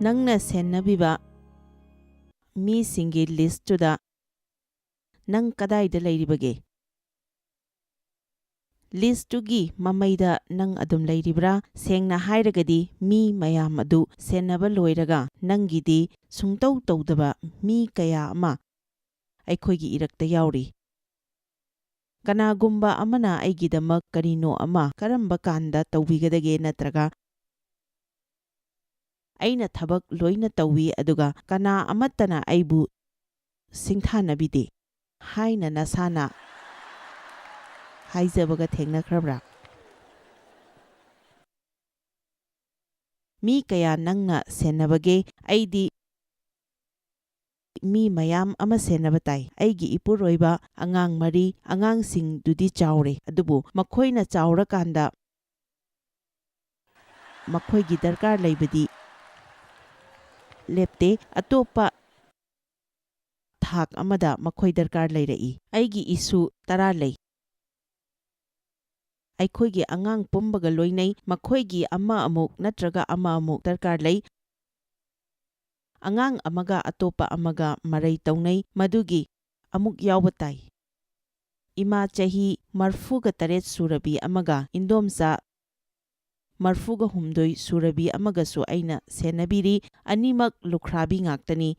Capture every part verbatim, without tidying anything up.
ꯅꯪꯅ ꯁꯦꯟꯅꯕꯤꯕ ꯃꯤꯁꯤꯡꯒꯤ ꯂꯤꯁ꯭ꯠꯇꯨꯗ ꯅꯪ ꯀꯗꯥꯏꯗ ꯂꯩꯔꯤꯕꯒꯦ? ꯂꯤꯁ꯭ꯠꯇꯨꯒꯤ ꯃꯃꯩꯗ ꯅꯪ ꯑꯗꯨꯝ ꯂꯩꯔꯤꯕ꯭ꯔꯥ? ꯁꯦꯡꯅ ꯍꯥꯏꯔꯒꯗꯤ, ꯃꯤ ꯃꯌꯥꯝ ꯑꯗꯨ ꯁꯦꯟꯅꯕ ꯂꯣꯏꯔꯒ ꯅꯪꯒꯤꯗꯤ ꯁꯨꯡꯇꯧ ꯇꯧꯗꯕ ꯃꯤ ꯀꯌꯥ ꯑꯃ ꯑꯩꯈꯣꯏꯒꯤ ꯏꯔꯛꯇ ꯌꯥꯎꯔꯤ꯫ ꯀꯅꯥꯒꯨꯝꯕ ꯑꯃꯅ ꯑꯩꯒꯤꯗꯃꯛ ꯀꯔꯤꯅꯣ ꯑꯃ ꯀꯔꯝꯕ ꯀꯥꯟꯗ ꯇꯧꯕꯤꯒꯗꯒꯦ, ꯅꯠꯇ꯭ꯔꯒ "ꯑꯩꯅ ꯊꯕꯛ ꯂꯣꯏꯅ ꯇꯧꯏ, ꯑꯗꯨꯒ ꯀꯅꯥ ꯑꯃꯠꯇꯅ ꯑꯩꯕꯨ ꯁꯤꯡꯊꯥꯅꯕꯤꯗꯦ" ꯍꯥꯏꯅ ꯅꯁꯥꯅ ꯍꯥꯏꯖꯕꯒ ꯊꯦꯡꯅꯈ꯭ꯔꯕ꯭ꯔꯥ? ꯃꯤ ꯀꯌꯥ ꯅꯪꯅ ꯁꯦꯟꯅꯕꯒꯦ? ꯑꯩꯗꯤ ꯃꯤ ꯃꯌꯥꯝ ꯑꯃ ꯁꯦꯟꯅꯕ ꯇꯥꯏ꯫ ꯑꯩꯒꯤ ꯏꯄꯨꯔꯣꯏꯕ, ꯑꯉꯥꯡ ꯃꯔꯤ, ꯑꯉꯥꯡꯁꯤꯡꯗꯨꯗꯤ ꯆꯥꯎꯔꯦ, ꯑꯗꯨꯕꯨ ꯃꯈꯣꯏꯅ ꯆꯥꯎꯔꯀꯥꯟꯗ ꯃꯈꯣꯏꯒꯤ ꯗꯔꯀꯥꯔ ꯂꯩꯕꯗꯤ ꯂꯦꯞꯇꯦ꯫ ꯑꯇꯣꯞꯄ ꯊꯥꯛ ꯑꯃꯗ ꯃꯈꯣꯏ ꯗꯔꯀꯥꯔ ꯂꯩꯔꯛꯏ꯫ ꯑꯩꯒꯤ ꯏꯁꯨ ꯇꯔꯥ ꯂꯩ꯫ ꯑꯩꯈꯣꯏꯒꯤ ꯑꯉꯥꯡ ꯄꯨꯝꯕꯒ ꯂꯣꯏꯅꯩ, ꯃꯈꯣꯏꯒꯤ ꯑꯃ ꯑꯃꯨꯛ ꯅꯠꯇ꯭ꯔꯒ ꯑꯃ ꯑꯃꯨꯛ ꯗꯔꯀꯥꯔ ꯂꯩ꯫ ꯑꯉꯥꯡ ꯑꯃꯒ ꯑꯇꯣꯞꯄ ꯑꯃꯒ ꯃꯔꯩ ꯇꯧꯅꯩ, ꯃꯗꯨꯒꯤ ꯑꯃꯨꯛ ꯌꯥꯎꯕ ꯇꯥꯏ꯫ ꯏꯃꯥ ꯆꯍꯤ ꯃꯔꯐꯨꯒ ꯇꯔꯦꯠ ꯁꯨꯔꯕꯤ ꯑꯃꯒ ꯏꯟꯗꯣꯝꯆꯥ ꯃꯔꯐꯨꯒ ꯍꯨꯝꯗꯣꯏ ꯁꯨꯔꯕꯤ ꯑꯃꯒꯁꯨ ꯑꯩꯅ ꯁꯦꯟꯅꯕꯤꯔꯤ꯫ ꯑꯅꯤꯃꯛ ꯂꯨꯈ꯭ꯔꯥꯕꯤ ꯉꯥꯛꯇꯅꯤ꯫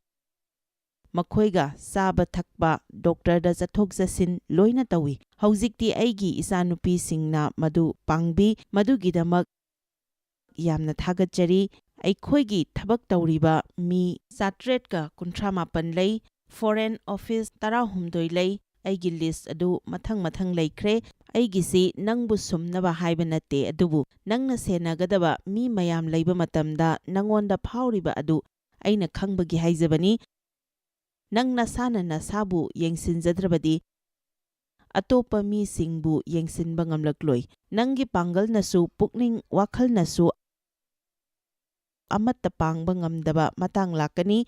ꯃꯈꯣꯏꯒ ꯆꯥꯕ ꯊꯛꯄ, ꯗꯣꯛꯇꯔꯗ ꯆꯠꯊꯣꯛ ꯆꯠꯁꯤꯟ ꯂꯣꯏꯅ ꯇꯧꯏ꯫ ꯍꯧꯖꯤꯛꯇꯤ ꯑꯩꯒꯤ ꯏꯆꯥꯅꯨꯄꯤꯁꯤꯡꯅ ꯃꯗꯨ ꯄꯥꯡꯕꯤ꯫ ꯃꯗꯨꯒꯤꯗꯃꯛ ꯌꯥꯝꯅ ꯊꯥꯒꯠꯆꯔꯤ꯫ ꯑꯩꯈꯣꯏꯒꯤ ꯊꯕꯛ ꯇꯧꯔꯤꯕ ꯃꯤ ꯆꯥꯇ꯭ꯔꯦꯠꯀ ꯀꯨꯟꯊ꯭ꯔꯥ ꯃꯥꯄꯟ ꯂꯩ꯫ ꯐꯣꯔꯦꯟ ꯑꯣꯐꯤꯁ ꯇꯔꯥꯍꯨꯝꯗꯣꯏ ꯂꯩ꯫ ꯑꯩꯒꯤ ꯂꯤꯁ꯭ꯠ ꯑꯗꯨ ꯃꯊꯪ ꯃꯊꯪ ꯂꯩꯈ꯭ꯔꯦ꯫ ꯑꯩꯒꯤꯁꯤ ꯅꯪꯕꯨ ꯁꯨꯝꯅꯕ ꯍꯥꯏꯕ ꯅꯠꯇꯦ, ꯑꯗꯨꯕꯨ ꯅꯪꯅ ꯁꯦꯟꯅꯒꯗꯕ ꯃꯤ ꯃꯌꯥꯝ ꯂꯩꯕ ꯃꯇꯝꯗ ꯅꯉꯣꯟꯗ ꯐꯥꯎꯔꯤꯕ ꯑꯗꯨ ꯑꯩꯅ ꯈꯪꯕꯒꯤ ꯍꯥꯏꯖꯕꯅꯤ꯫ ꯅꯪ ꯅꯁꯥꯅ ꯅꯁꯥꯕꯨ ꯌꯦꯡꯁꯤꯟꯖꯗ꯭ꯔꯕꯗꯤ, ꯑꯇꯣꯞꯄ ꯃꯤꯁꯤꯡꯕꯨ ꯌꯦꯡꯁꯤꯟꯕ ꯉꯝꯂꯛꯂꯣꯏ꯫ ꯅꯪꯒꯤ ꯄꯥꯡꯒꯜꯅꯁꯨ, ꯄꯨꯛꯅꯤꯡ ꯋꯥꯈꯜꯅꯁꯨ ꯑꯃꯠꯇ ꯄꯥꯡꯕ ꯉꯝꯗꯕ ꯃꯇꯥꯡ ꯂꯥꯛꯀꯅꯤ꯫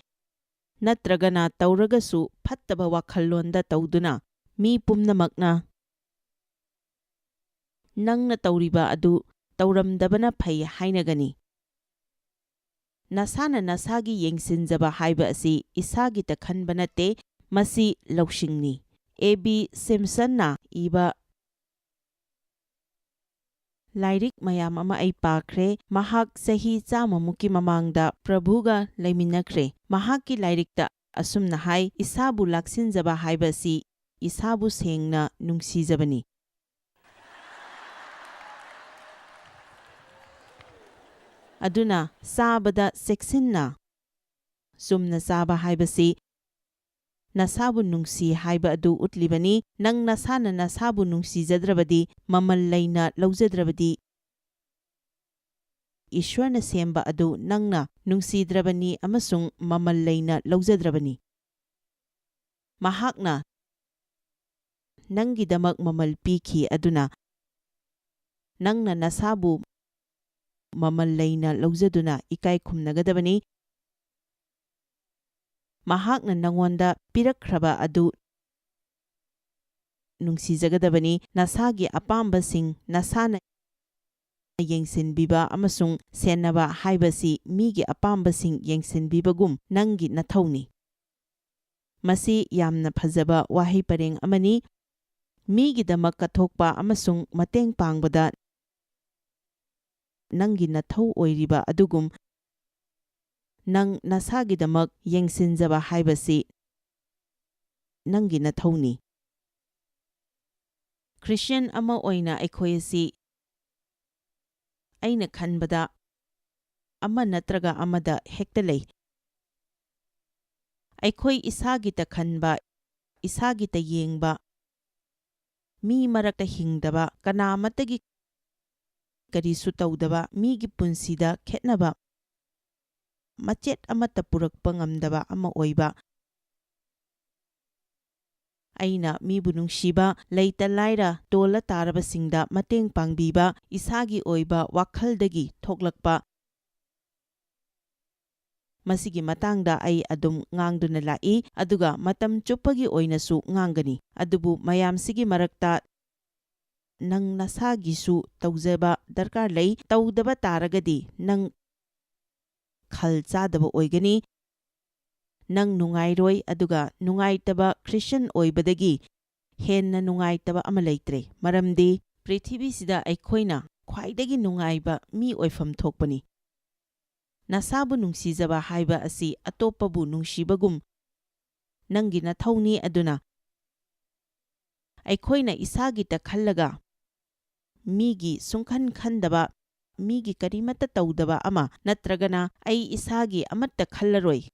ꯅꯠꯇ꯭ꯔꯒꯅ ꯇꯧꯔꯒꯁꯨ ꯐꯠꯇꯕ ꯋꯥꯈꯜꯂꯣꯟꯗ ꯇꯧꯗꯨꯅ ꯃꯤ ꯄꯨꯝꯅꯃꯛꯅ ꯅꯪꯅ ꯇꯧꯔꯤꯕ ꯑꯗꯨ ꯇꯧꯔꯝꯗꯕꯅ ꯐꯩ ꯍꯥꯏꯅꯒꯅꯤ꯫ ꯅꯁꯥꯅ ꯅꯁꯥꯒꯤ ꯌꯦꯡꯁꯤꯟꯖꯕ ꯍꯥꯏꯕ ꯑꯁꯤ ꯏꯁꯥꯒꯤꯇ ꯈꯟꯕ ꯅꯠꯇꯦ, ꯃꯁꯤ ꯂꯧꯁꯤꯡꯅꯤ꯫ ꯑꯦ ꯕꯤ ꯁꯤꯝꯁꯟꯅ ꯏꯕ ꯂꯥꯏꯔꯤꯛ ꯃꯌꯥꯝ ꯑꯃ ꯑꯩ ꯄꯥꯈ꯭ꯔꯦ꯫ ꯃꯍꯥꯛ ꯆꯍꯤ ꯆꯥꯝꯃꯃꯨꯛꯀꯤ ꯃꯃꯥꯡꯗ ꯄ꯭ꯔꯚꯨꯒ ꯂꯩꯃꯤꯟꯅꯈ꯭ꯔꯦ꯫ ꯃꯍꯥꯛꯀꯤ ꯂꯥꯏꯔꯤꯛꯇ ꯑꯁꯨꯝꯅ ꯍꯥꯏ, "ꯏꯁꯥꯕꯨ ꯂꯥꯛꯁꯤꯟꯖꯕ ꯍꯥꯏꯕ ꯑꯁꯤ ꯏꯁꯥꯕꯨ ꯁꯦꯡꯅ ꯅꯨꯡꯁꯤꯖꯕꯅꯤ"꯫ ꯑꯗꯨꯅ ꯆꯥꯕꯗ ꯆꯦꯛꯁꯤꯟꯅ꯫ ꯆꯨꯝꯅ ꯆꯥꯕ ꯍꯥꯏꯕꯁꯤ ꯅꯁꯥꯕꯨ ꯅꯨꯡꯁꯤ ꯍꯥꯏꯕ ꯑꯗꯨ ꯎꯠꯂꯤꯕꯅꯤ꯫ ꯅꯪ ꯅꯁꯥꯅ ꯅꯁꯥꯕꯨ ꯅꯨꯡꯁꯤꯖꯗ꯭ꯔꯕꯗꯤ, ꯃꯃꯜ ꯂꯩꯅ ꯂꯧꯖꯗ꯭ꯔꯕꯗꯤ, ꯏꯁ꯭ꯋꯔꯅ ꯁꯦꯝꯕ ꯑꯗꯨ ꯅꯪꯅ ꯅꯨꯡꯁꯤꯗ꯭ꯔꯕꯅꯤ ꯑꯃꯁꯨꯡ ꯃꯃꯜ ꯂꯩꯅ ꯂꯧꯖꯗ꯭ꯔꯕꯅꯤ꯫ ꯃꯍꯥꯛꯅ ꯅꯪꯒꯤꯗꯃꯛ ꯃꯃꯜ ꯄꯤꯈꯤ, ꯑꯗꯨꯅ ꯅꯪꯅ ꯅꯁꯥꯕꯨ ꯃꯃꯜ ꯂꯩꯅ ꯂꯧꯖꯗꯨꯅ ꯏꯀꯥꯏ ꯈꯨꯝꯅꯒꯗꯕꯅꯤ꯫ ꯃꯍꯥꯛꯅ ꯅꯉꯣꯟꯗ ꯄꯤꯔꯛꯈ꯭ꯔꯕ ꯑꯗꯨ ꯅꯨꯡꯁꯤꯖꯒꯗꯕꯅꯤ꯫ ꯅꯁꯥꯒꯤ ꯑꯄꯥꯝꯕꯁꯤꯡ ꯅꯁꯥꯅ ꯌꯦꯡꯁꯤꯟꯕꯤꯕ ꯑꯃꯁꯨꯡ ꯁꯦꯟꯅꯕ ꯍꯥꯏꯕꯁꯤ ꯃꯤꯒꯤ ꯑꯄꯥꯝꯕꯁꯤꯡ ꯌꯦꯡꯁꯤꯟꯕꯤꯕꯒꯨꯝ ꯅꯪꯒꯤ ꯅꯊꯧꯅꯤ꯫ ꯃꯁꯤ ꯌꯥꯝꯅ ꯐꯖꯕ ꯋꯥꯍꯩ ꯄꯔꯦꯡ ꯑꯃꯅꯤ꯫ ꯃꯤꯒꯤꯗꯃꯛ ꯀꯠꯊꯣꯛꯄ ꯑꯃꯁꯨꯡ ꯃꯇꯦꯡ ꯄꯥꯡꯕꯗ ꯅꯪꯒꯤ ꯅꯊꯧ ꯑꯣꯏꯔꯤꯕ ꯑꯗꯨꯒꯨꯝ, ꯅꯪ ꯅꯁꯥꯒꯤꯗꯃꯛ ꯌꯦꯡꯁꯤꯟꯖꯕ ꯍꯥꯏꯕꯁꯤ ꯅꯪꯒꯤ ꯅꯊꯧꯅꯤ꯫ ꯈ꯭ꯔꯤꯁꯇꯤꯌꯥꯟ ꯑꯃ ꯑꯣꯏꯅ ꯑꯩꯈꯣꯏ ꯑꯁꯤ, ꯑꯩꯅ ꯈꯟꯕꯗ, ꯑꯃ ꯅꯠꯇ꯭ꯔꯒ ꯑꯃꯗ ꯍꯦꯛꯇ ꯂꯩ꯫ ꯑꯩꯈꯣꯏ ꯏꯁꯥꯒꯤꯇ ꯈꯟꯕ, ꯏꯁꯥꯒꯤꯇ ꯌꯦꯡꯕ, ꯃꯤ ꯃꯔꯛꯇ ꯍꯤꯡꯗꯕ, ꯀꯅꯥ ꯑꯃꯠꯇꯒꯤ ꯀꯔꯤꯁꯨ ꯇꯧꯗꯕ, ꯃꯤꯒꯤ ꯄꯨꯟꯁꯤꯗ ꯈꯦꯠꯅꯕ ꯃꯆꯦꯠ ꯑꯃꯠꯇ ꯄꯨꯔꯛꯄ ꯉꯝꯗꯕ ꯑꯃ ꯑꯣꯏꯕ꯫ ꯑꯩꯅ ꯃꯤꯕꯨ ꯅꯨꯡꯁꯤꯕ, ꯂꯩꯇ ꯂꯥꯏꯔ, ꯇꯣꯜꯂ ꯇꯥꯔꯕꯁꯤꯡꯗ ꯃꯇꯦꯡ ꯄꯥꯡꯕꯤꯕ, ꯏꯁꯥꯒꯤ ꯑꯣꯏꯕ ꯋꯥꯈꯜꯗꯒꯤ ꯊꯣꯛꯂꯛꯄ꯫ ꯃꯁꯤꯒꯤ ꯃꯇꯥꯡꯗ ꯑꯩ ꯑꯗꯨꯝ ꯉꯥꯡꯗꯨꯅ ꯂꯥꯛꯏ, ꯑꯗꯨꯒ ꯃꯇꯝ ꯆꯨꯞꯄꯒꯤ ꯑꯣꯏꯅꯁꯨ ꯉꯥꯡꯒꯅꯤ꯫ ꯑꯗꯨꯕꯨ ꯃꯌꯥꯝꯁꯤꯒꯤ ꯃꯔꯛꯇ ꯅꯪ ꯅꯁꯥꯒꯤꯁꯨ ꯇꯧꯖꯕ ꯗꯔꯀꯥꯔ ꯂꯩ꯫ ꯇꯧꯗꯕ ꯇꯥꯔꯒꯗꯤ ꯅꯪ ꯈꯜ ꯆꯥꯗꯕ ꯑꯣꯏꯒꯅꯤ꯫ ꯅꯪ ꯅꯨꯡꯉꯥꯏꯔꯣꯏ, ꯑꯗꯨꯒ ꯅꯨꯡꯉꯥꯏꯇꯕ ꯈ꯭ꯔꯤꯁꯇꯤꯌꯥꯟ ꯑꯣꯏꯕꯗꯒꯤ ꯍꯦꯟꯅ ꯅꯨꯡꯉꯥꯏꯇꯕ ꯑꯃ ꯂꯩꯇ꯭ꯔꯦ, ꯃꯔꯝꯗꯤ ꯄ꯭ꯔꯤꯊꯤꯕꯤꯁꯤꯗ ꯑꯩꯈꯣꯏꯅ ꯈ꯭ꯋꯥꯏꯗꯒꯤ ꯅꯨꯡꯉꯥꯏꯕ ꯃꯤ ꯑꯣꯏꯐꯝ ꯊꯣꯛꯄꯅꯤ꯫ ꯅꯁꯥꯕꯨ ꯅꯨꯡꯁꯤꯖꯕ ꯍꯥꯏꯕ ꯑꯁꯤ ꯑꯇꯣꯞꯄꯕꯨ ꯅꯨꯡꯁꯤꯕꯒꯨꯝ ꯅꯪꯒꯤ ꯅꯊꯧꯅꯤ꯫ ꯑꯗꯨꯅ ꯑꯩꯈꯣꯏꯅ ꯏꯁꯥꯒꯤꯇ ꯈꯜꯂꯒ ꯃꯤꯒꯤ ꯁꯨꯡꯈꯟ ꯈꯟꯗꯕ, ꯃꯤꯒꯤ ꯀꯔꯤꯃꯠꯇ ꯇꯧꯗꯕ ꯑꯃ, ꯅꯠꯇ꯭ꯔꯒꯅ "ꯑꯩ ꯏꯁꯥꯒꯤ ꯑꯃꯠꯇ ꯈꯜꯂꯔꯣꯏ,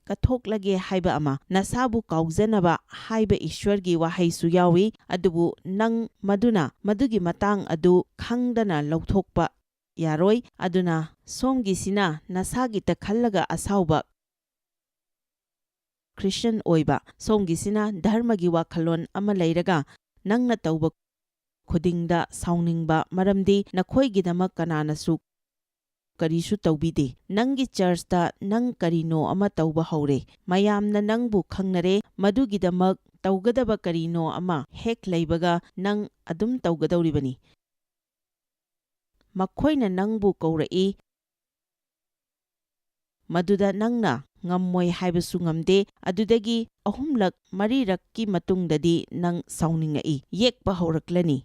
ꯀꯠꯊꯣꯛꯂꯒꯦ" ꯍꯥꯏꯕ ꯑꯃ, "ꯅꯁꯥꯕꯨ ꯀꯥꯎꯖꯅꯕ" ꯍꯥꯏꯕ ꯏꯁ꯭ꯋꯔꯒꯤ ꯋꯥꯍꯩꯁꯨ ꯌꯥꯎꯏ꯫ ꯑꯗꯨꯕꯨ ꯅꯪ ꯃꯗꯨꯅ ꯃꯗꯨꯒꯤ ꯃꯇꯥꯡ ꯑꯗꯨ ꯈꯪꯗꯅ ꯂꯧꯊꯣꯛꯄ ꯌꯥꯔꯣꯏ꯫ ꯑꯗꯨꯅ ꯁꯣꯝꯒꯤꯁꯤꯅ ꯅꯁꯥꯒꯤꯇ ꯈꯜꯂꯒ ꯑꯁꯥꯎꯕ ꯈ꯭ꯔꯤꯁꯇꯤꯌꯥꯟ ꯑꯣꯏꯕ, ꯁꯣꯝꯒꯤꯁꯤꯅ ꯙꯔꯃꯒꯤ ꯋꯥꯈꯜꯂꯣꯟ ꯑꯃ ꯂꯩꯔꯒ ꯅꯪꯅ ꯇꯧꯕ ꯈꯨꯗꯤꯡꯗ ꯁꯥꯎꯅꯤꯡꯕ, ꯃꯔꯝꯗꯤ ꯅꯈꯣꯏꯒꯤꯗꯃꯛ ꯀꯅꯥꯅꯁꯨ ꯀꯔꯤꯁꯨ ꯇꯧꯕꯤꯗꯦ꯫ ꯅꯪꯒꯤ ꯆꯔꯆꯇ ꯅꯪ ꯀꯔꯤꯅꯣ ꯑꯃ ꯇꯧꯕ ꯍꯧꯔꯦ꯫ ꯃꯌꯥꯝꯅ ꯅꯪꯕꯨ ꯈꯪꯅꯔꯦ꯫ ꯃꯗꯨꯒꯤꯗꯃꯛ ꯇꯧꯒꯗꯕ ꯀꯔꯤꯅꯣ ꯑꯃ ꯍꯦꯛ ꯂꯩꯕꯒ ꯅꯪ ꯑꯗꯨꯝ ꯇꯧꯒꯗꯧꯔꯤꯕꯅꯤ꯫ ꯃꯈꯣꯏꯅ ꯅꯪꯕꯨ ꯀꯧꯔꯛꯏ, ꯃꯗꯨꯗ ꯅꯪꯅ ꯉꯝꯃꯣꯏ ꯍꯥꯏꯕꯁꯨ ꯉꯝꯗꯦ꯫ ꯑꯗꯨꯗꯒꯤ ꯑꯍꯨꯝꯂꯛ, ꯃꯔꯤꯔꯛꯀꯤ ꯃꯇꯨꯡꯗꯗꯤ ꯅꯪ ꯁꯥꯎꯅꯤꯡꯉꯛꯏ, ꯌꯦꯛꯄ ꯍꯧꯔꯛꯂꯅꯤ꯫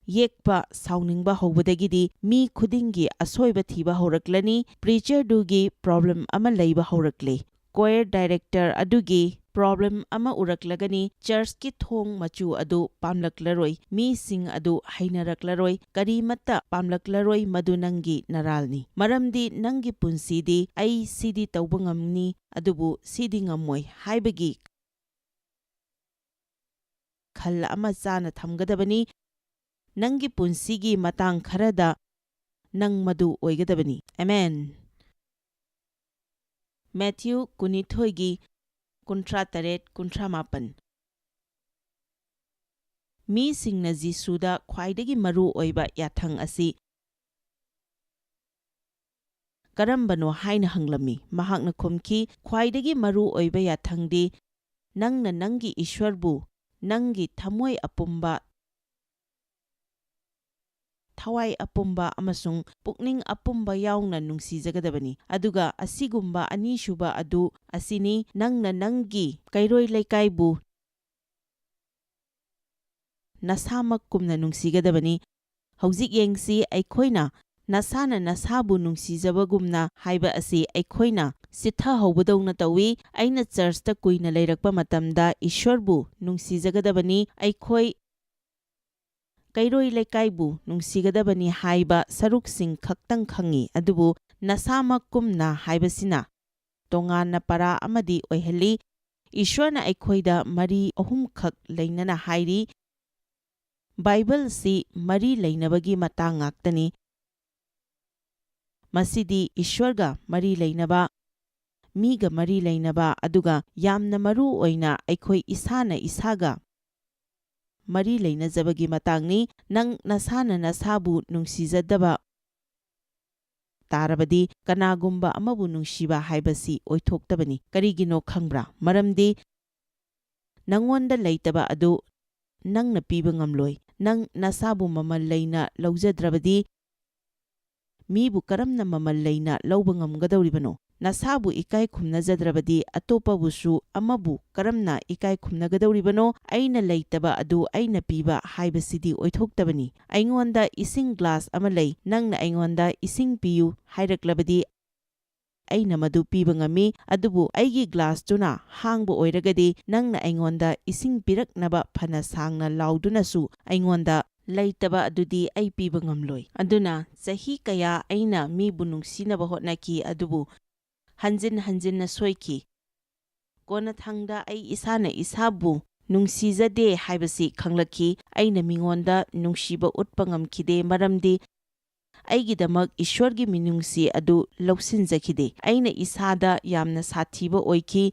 ꯌꯦꯛꯄ, ꯁꯥꯎꯅꯤꯡꯕ ꯍꯧꯕꯗꯒꯤꯗꯤ ꯃꯤ ꯈꯨꯗꯤꯡꯒꯤ ꯑꯁꯣꯏꯕ ꯊꯤꯕ ꯍꯧꯔꯛꯂꯅꯤ꯫ ꯄ꯭ꯔꯤꯆꯔꯗꯨꯒꯤ ꯄ꯭ꯔꯣꯕ꯭ꯂꯦꯝ ꯑꯃ ꯂꯩꯕ ꯍꯧꯔꯛꯂꯦ꯫ ꯀꯣꯌꯔ ꯗꯥꯏꯔꯦꯛꯇꯔ ꯑꯗꯨꯒꯤ ꯄ꯭ꯔꯣꯕ꯭ꯂꯦꯝ ꯑꯃ ꯎꯔꯛꯂꯒꯅꯤ꯫ ꯆꯔꯆꯀꯤ ꯊꯣꯡ ꯃꯆꯨ ꯑꯗꯨ ꯄꯥꯝꯂꯛꯂꯔꯣꯏ꯫ ꯃꯤꯁꯤꯡ ꯑꯗꯨ ꯍꯩꯅꯔꯛꯂꯔꯣꯏ꯫ ꯀꯔꯤꯃꯠꯇ ꯄꯥꯝꯂꯛꯂꯔꯣꯏ꯫ ꯃꯗꯨ ꯅꯪꯒꯤ ꯅꯔꯥꯜꯅꯤ꯫ ꯃꯔꯝꯗꯤ ꯅꯪꯒꯤ ꯄꯨꯟꯁꯤꯗꯤ "ꯑꯩ ꯁꯤꯗꯤ ꯇꯧꯕ ꯉꯝꯅꯤ, ꯑꯗꯨꯕꯨ ꯁꯤꯗꯤ ꯉꯝꯃꯣꯏ" ꯍꯥꯏꯕꯒꯤ ꯈꯜ ꯑꯃ ꯆꯥꯅ ꯊꯝꯒꯗꯕꯅꯤ꯫ ꯅꯪꯒꯤ ꯄꯨꯟꯁꯤꯒꯤ ꯃꯇꯥꯡ ꯈꯔꯗ ꯅꯪ ꯃꯗꯨ ꯑꯣꯏꯒꯗꯕꯅꯤ꯫ ꯑꯃꯦꯟ꯫ ꯃꯦꯊ꯭ꯌꯨ ꯀꯨꯟꯅꯤꯊꯣꯏꯒꯤ ꯀꯨꯟꯊ꯭ꯔꯥ ꯇꯔꯦꯠ, ꯀꯨꯟꯊ꯭ꯔꯥ ꯃꯥꯄꯟ꯫ ꯃꯤꯁꯤꯡꯅ ꯖꯤꯁꯨꯗ ꯈ꯭ꯋꯥꯏꯗꯒꯤ ꯃꯔꯨ ꯑꯣꯏꯕ ꯌꯥꯊꯪ ꯑꯁꯤ ꯀꯔꯝꯕꯅꯣ ꯍꯥꯏꯅ ꯍꯪꯂꯝꯃꯤ꯫ ꯃꯍꯥꯛꯅ ꯈꯨꯝꯈꯤ, "ꯈ꯭ꯋꯥꯏꯗꯒꯤ ꯃꯔꯨ ꯑꯣꯏꯕ ꯌꯥꯊꯪꯗꯤ ꯅꯪꯅ ꯅꯪꯒꯤ ꯏꯁ꯭ꯋꯔꯕꯨ ꯅꯪꯒꯤ ꯊꯃꯣꯏ ꯑꯄꯨꯝꯕ, ꯊꯋꯥꯏ ꯑꯄꯨꯝꯕ ꯑꯃꯁꯨꯡ ꯄꯨꯛꯅꯤꯡ ꯑꯄꯨꯝꯕ ꯌꯥꯎꯅ ꯅꯨꯡꯁꯤꯖꯒꯗꯕꯅꯤ꯫ ꯑꯗꯨꯒ ꯑꯁꯤꯒꯨꯝꯕ ꯑꯅꯤꯁꯨꯕ ꯑꯗꯨ ꯑꯁꯤꯅꯤ, ꯅꯪꯅ ꯅꯪꯒꯤ ꯀꯩꯔꯣꯏ ꯂꯩꯀꯥꯏꯕꯨ ꯅꯁꯥꯃꯛꯀꯨꯝꯅ ꯅꯨꯡꯁꯤꯒꯗꯕꯅꯤ꯫ ꯍꯧꯖꯤꯛ ꯌꯦꯡꯁꯤ, ꯑꯩꯈꯣꯏꯅ "ꯅꯁꯥꯅ ꯅꯁꯥꯕꯨ ꯅꯨꯡꯁꯤꯖꯕꯒꯨꯝꯅ" ꯍꯥꯏꯕ ꯑꯁꯤ ꯑꯩꯈꯣꯏꯅ ꯆꯤꯠꯊꯍꯧꯕꯗꯧꯅ ꯇꯧꯏ꯫ ꯑꯩꯅ ꯆꯔꯆꯇ ꯀꯨꯏꯅ ꯂꯩꯔꯛꯄ ꯃꯇꯝꯗ "ꯏꯁ꯭ꯋꯔꯕꯨ ꯅꯨꯡꯁꯤꯖꯒꯗꯕꯅꯤ, ꯑꯩꯈꯣꯏ ꯀꯩꯔꯣꯏ ꯂꯩꯀꯥꯏꯕꯨ ꯅꯨꯡꯁꯤꯒꯗꯕꯅꯤ" ꯍꯥꯏꯕ ꯁꯔꯨꯛꯁꯤꯡ ꯈꯛꯇꯪ ꯈꯪꯏ, ꯑꯗꯨꯕꯨ "ꯅꯁꯥꯃꯛꯀꯨꯝꯅ" ꯍꯥꯏꯕꯁꯤꯅ ꯇꯣꯉꯥꯟꯅ ꯄꯔꯥ ꯑꯃꯗꯤ ꯑꯣꯏꯍꯜꯂꯤ꯫ ꯏꯁ꯭ꯋꯔꯅ ꯑꯩꯈꯣꯏꯗ ꯃꯔꯤ ꯑꯍꯨꯝꯈꯛ ꯂꯩꯅꯅ ꯍꯥꯏꯔꯤ꯫ ꯕꯥꯏꯕꯜꯁꯤ ꯃꯔꯤ ꯂꯩꯅꯕꯒꯤ ꯃꯇꯥꯡ ꯉꯥꯛꯇꯅꯤ꯫ ꯃꯁꯤꯗꯤ ꯏꯁ꯭ꯋꯔꯒ ꯃꯔꯤ ꯂꯩꯅꯕ, ꯃꯤꯒ ꯃꯔꯤ ꯂꯩꯅꯕ, ꯑꯗꯨꯒ ꯌꯥꯝꯅ ꯃꯔꯨ ꯑꯣꯏꯅ ꯑꯩꯈꯣꯏ ꯏꯁꯥꯅ ꯏꯁꯥꯒ ꯃꯔꯤ ꯂꯩꯅꯖꯕꯒꯤ ꯃꯇꯥꯡꯅꯤ꯫ ꯅꯪ ꯅꯁꯥꯅ ꯅꯁꯥꯕꯨ ꯅꯨꯡꯁꯤꯖꯗꯕ ꯇꯥꯔꯕꯗꯤ, ꯀꯅꯥꯒꯨꯝꯕ ꯑꯃꯕꯨ ꯅꯨꯡꯁꯤꯕ ꯍꯥꯏꯕꯁꯤ ꯑꯣꯏꯊꯣꯛꯇꯕꯅꯤ꯫ ꯀꯔꯤꯒꯤꯅꯣ ꯈꯪꯕ꯭ꯔꯥ? ꯃꯔꯝꯗꯤ ꯅꯪꯉꯣꯟꯗ ꯂꯩꯇꯕ ꯑꯗꯨ ꯅꯪꯅ ꯄꯤꯕ ꯉꯝꯂꯣꯏ꯫ ꯅꯪ ꯅꯁꯥꯕꯨ ꯃꯃꯜ ꯂꯩꯅ ꯂꯧꯖꯗ꯭ꯔꯕꯗꯤ, ꯃꯤꯕꯨ ꯀꯔꯝꯅ ꯃꯃꯜ ꯂꯩꯅ ꯂꯧꯕ ꯉꯝꯒꯗꯧꯔꯤꯕꯅꯣ? ꯅꯁꯥꯕꯨ ꯏꯀꯥꯏ ꯈꯨꯝꯅꯖꯗ꯭ꯔꯕꯗꯤ, ꯑꯇꯣꯞꯄꯕꯨꯁꯨ ꯑꯃꯕꯨ ꯀꯔꯝꯅ ꯏꯀꯥꯏ ꯈꯨꯝꯅꯒꯗꯧꯔꯤꯕꯅꯣ? "ꯑꯩꯅ ꯂꯩꯇꯕ ꯑꯗꯨ ꯑꯩꯅ ꯄꯤꯕ" ꯍꯥꯏꯕꯁꯤꯗꯤ ꯑꯣꯏꯊꯣꯛꯇꯕꯅꯤ꯫ "ꯑꯩꯉꯣꯟꯗ ꯏꯁꯤꯡ ꯒ꯭ꯂꯥꯁ ꯑꯃ ꯂꯩ, ꯅꯪꯅ ꯑꯩꯉꯣꯟꯗ ꯏꯁꯤꯡ ꯄꯤꯌꯨ" ꯍꯥꯏꯔꯛꯂꯕꯗꯤ, ꯑꯩꯅ ꯃꯗꯨ ꯄꯤꯕ ꯉꯝꯃꯤ, ꯑꯗꯨꯕꯨ ꯑꯩꯒꯤ ꯒ꯭ꯂꯥꯁꯇꯨꯅ ꯍꯥꯡꯕ ꯑꯣꯏꯔꯒꯗꯤ, ꯅꯪꯅ ꯑꯩꯉꯣꯟꯗ ꯏꯁꯤꯡ ꯄꯤꯔꯛꯅꯕ ꯐꯅ ꯁꯥꯡꯅ ꯂꯥꯎꯗꯨꯅꯁꯨ ꯑꯩꯉꯣꯟꯗ ꯂꯩꯇꯕ ꯑꯗꯨꯗꯤ ꯑꯩ ꯄꯤꯕ ꯉꯝꯂꯣꯏ꯫ ꯑꯗꯨꯅ ꯆꯍꯤ ꯀꯌꯥ ꯑꯩꯅ ꯃꯤꯕꯨ ꯅꯨꯡꯁꯤꯅꯕ ꯍꯣꯠꯅꯈꯤ, ꯑꯗꯨꯕꯨ ꯍꯟꯖꯤꯟ ꯍꯟꯖꯤꯟꯅ ꯁꯣꯏꯈꯤ꯫ ꯀꯣꯟꯅꯊꯪꯗ ꯑꯩ ꯏꯁꯥꯅ ꯏꯁꯥꯕꯨ ꯅꯨꯡꯁꯤꯖꯗꯦ ꯍꯥꯏꯕꯁꯤ ꯈꯪꯂꯛꯈꯤ꯫ ꯑꯩꯅ ꯃꯤꯉꯣꯟꯗ ꯅꯨꯡꯁꯤꯕ ꯎꯠꯄ ꯉꯝꯈꯤꯗꯦ, ꯃꯔꯝꯗꯤ ꯑꯩꯒꯤꯗꯃꯛ ꯏꯁ꯭ꯋꯔꯒꯤ ꯃꯤꯅꯨꯡꯁꯤ ꯑꯗꯨ ꯂꯧꯁꯤꯟꯖꯈꯤꯗꯦ꯫ ꯑꯩꯅ ꯏꯁꯥꯗ ꯌꯥꯝꯅ ꯁꯥꯊꯤꯕ ꯑꯣꯏꯈꯤ꯫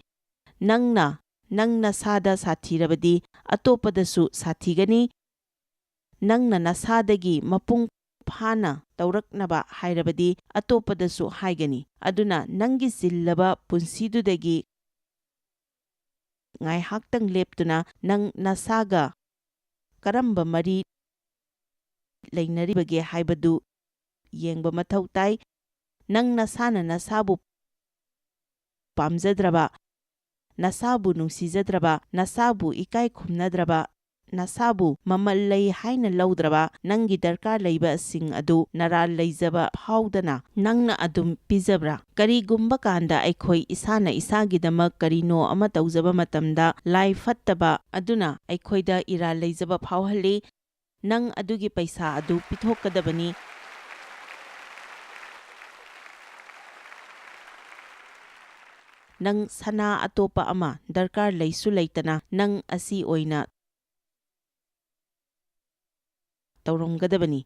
ꯅꯪꯅ, ꯅꯪ ꯅꯁꯥꯗ ꯁꯥꯊꯤꯔꯕꯗꯤ, ꯑꯇꯣꯞꯄꯗꯁꯨ ꯁꯥꯊꯤꯒꯅꯤ꯫ ꯅꯪꯅ ꯅꯁꯥꯗꯒꯤ ꯃꯄꯨꯡ ꯐꯥꯅ ꯇꯧꯔꯛꯅꯕ ꯍꯥꯏꯔꯕꯗꯤ, ꯑꯇꯣꯞꯄꯗꯁꯨ ꯍꯥꯏꯒꯅꯤ꯫ ꯑꯗꯨꯅ ꯅꯪꯒꯤ ꯆꯤꯜꯂꯕ ꯄꯨꯟꯁꯤꯗꯨꯗꯒꯤ ꯉꯥꯏꯍꯥꯛꯇꯪ ꯂꯦꯞꯇꯨꯅ, ꯅꯪ ꯅꯁꯥꯒ ꯀꯔꯝꯕ ꯃꯔꯤ ꯂꯩꯅꯔꯤꯕꯒꯦ ꯍꯥꯏꯕꯗꯨ ꯌꯦꯡꯕ ꯃꯊꯧ ꯇꯥꯏ꯫ ꯅꯪ ꯅꯁꯥꯅ ꯅꯁꯥꯕꯨ ꯄꯥꯝꯖꯗ꯭ꯔꯕ, ꯅꯁꯥꯕꯨ ꯅꯨꯡꯁꯤꯖꯗ꯭ꯔꯕ, ꯅꯁꯥꯕꯨ ꯏꯀꯥꯏ ꯈꯨꯝꯅꯗ꯭ꯔꯕ, ꯅꯁꯥꯕꯨ ꯃꯃꯜ ꯂꯩ ꯍꯥꯏꯅ ꯂꯧꯗ꯭ꯔꯕ, ꯅꯪꯒꯤ ꯗꯔꯀꯥꯔ ꯂꯩꯕꯁꯤꯡ ꯑꯗꯨ ꯅꯔꯥꯜ ꯂꯩꯖꯕ ꯐꯥꯎꯗꯅ ꯅꯪꯅ ꯑꯗꯨꯝ ꯄꯤꯖꯕ꯭ꯔꯥ? ꯀꯔꯤꯒꯨꯝꯕ ꯀꯥꯟꯗ ꯑꯩꯈꯣꯏ ꯏꯁꯥꯅ ꯏꯁꯥꯒꯤꯗꯃꯛ ꯀꯔꯤꯅꯣ ꯑꯃ ꯇꯧꯖꯕ ꯃꯇꯝꯗ, ꯂꯥꯏ ꯐꯠꯇꯕ ꯑꯗꯨꯅ ꯑꯩꯈꯣꯏꯗ ꯏꯔꯥꯜ ꯂꯩꯖꯕ ꯐꯥꯎꯍꯜꯂꯤ꯫ ꯅꯪ ꯑꯗꯨꯒꯤ ꯄꯩꯁꯥ ꯑꯗꯨ ꯄꯤꯊꯣꯛꯀꯗꯕꯅꯤ꯫ ꯅꯪ ꯁꯅꯥ ꯑꯇꯣꯞꯄ ꯑꯃ ꯗꯔꯀꯥꯔ ꯂꯩꯁꯨ ꯂꯩꯇꯅ ꯅꯪ ꯑꯁꯤ ꯑꯣꯏꯅ ꯇꯧꯔꯝꯒꯗꯕꯅꯤ꯫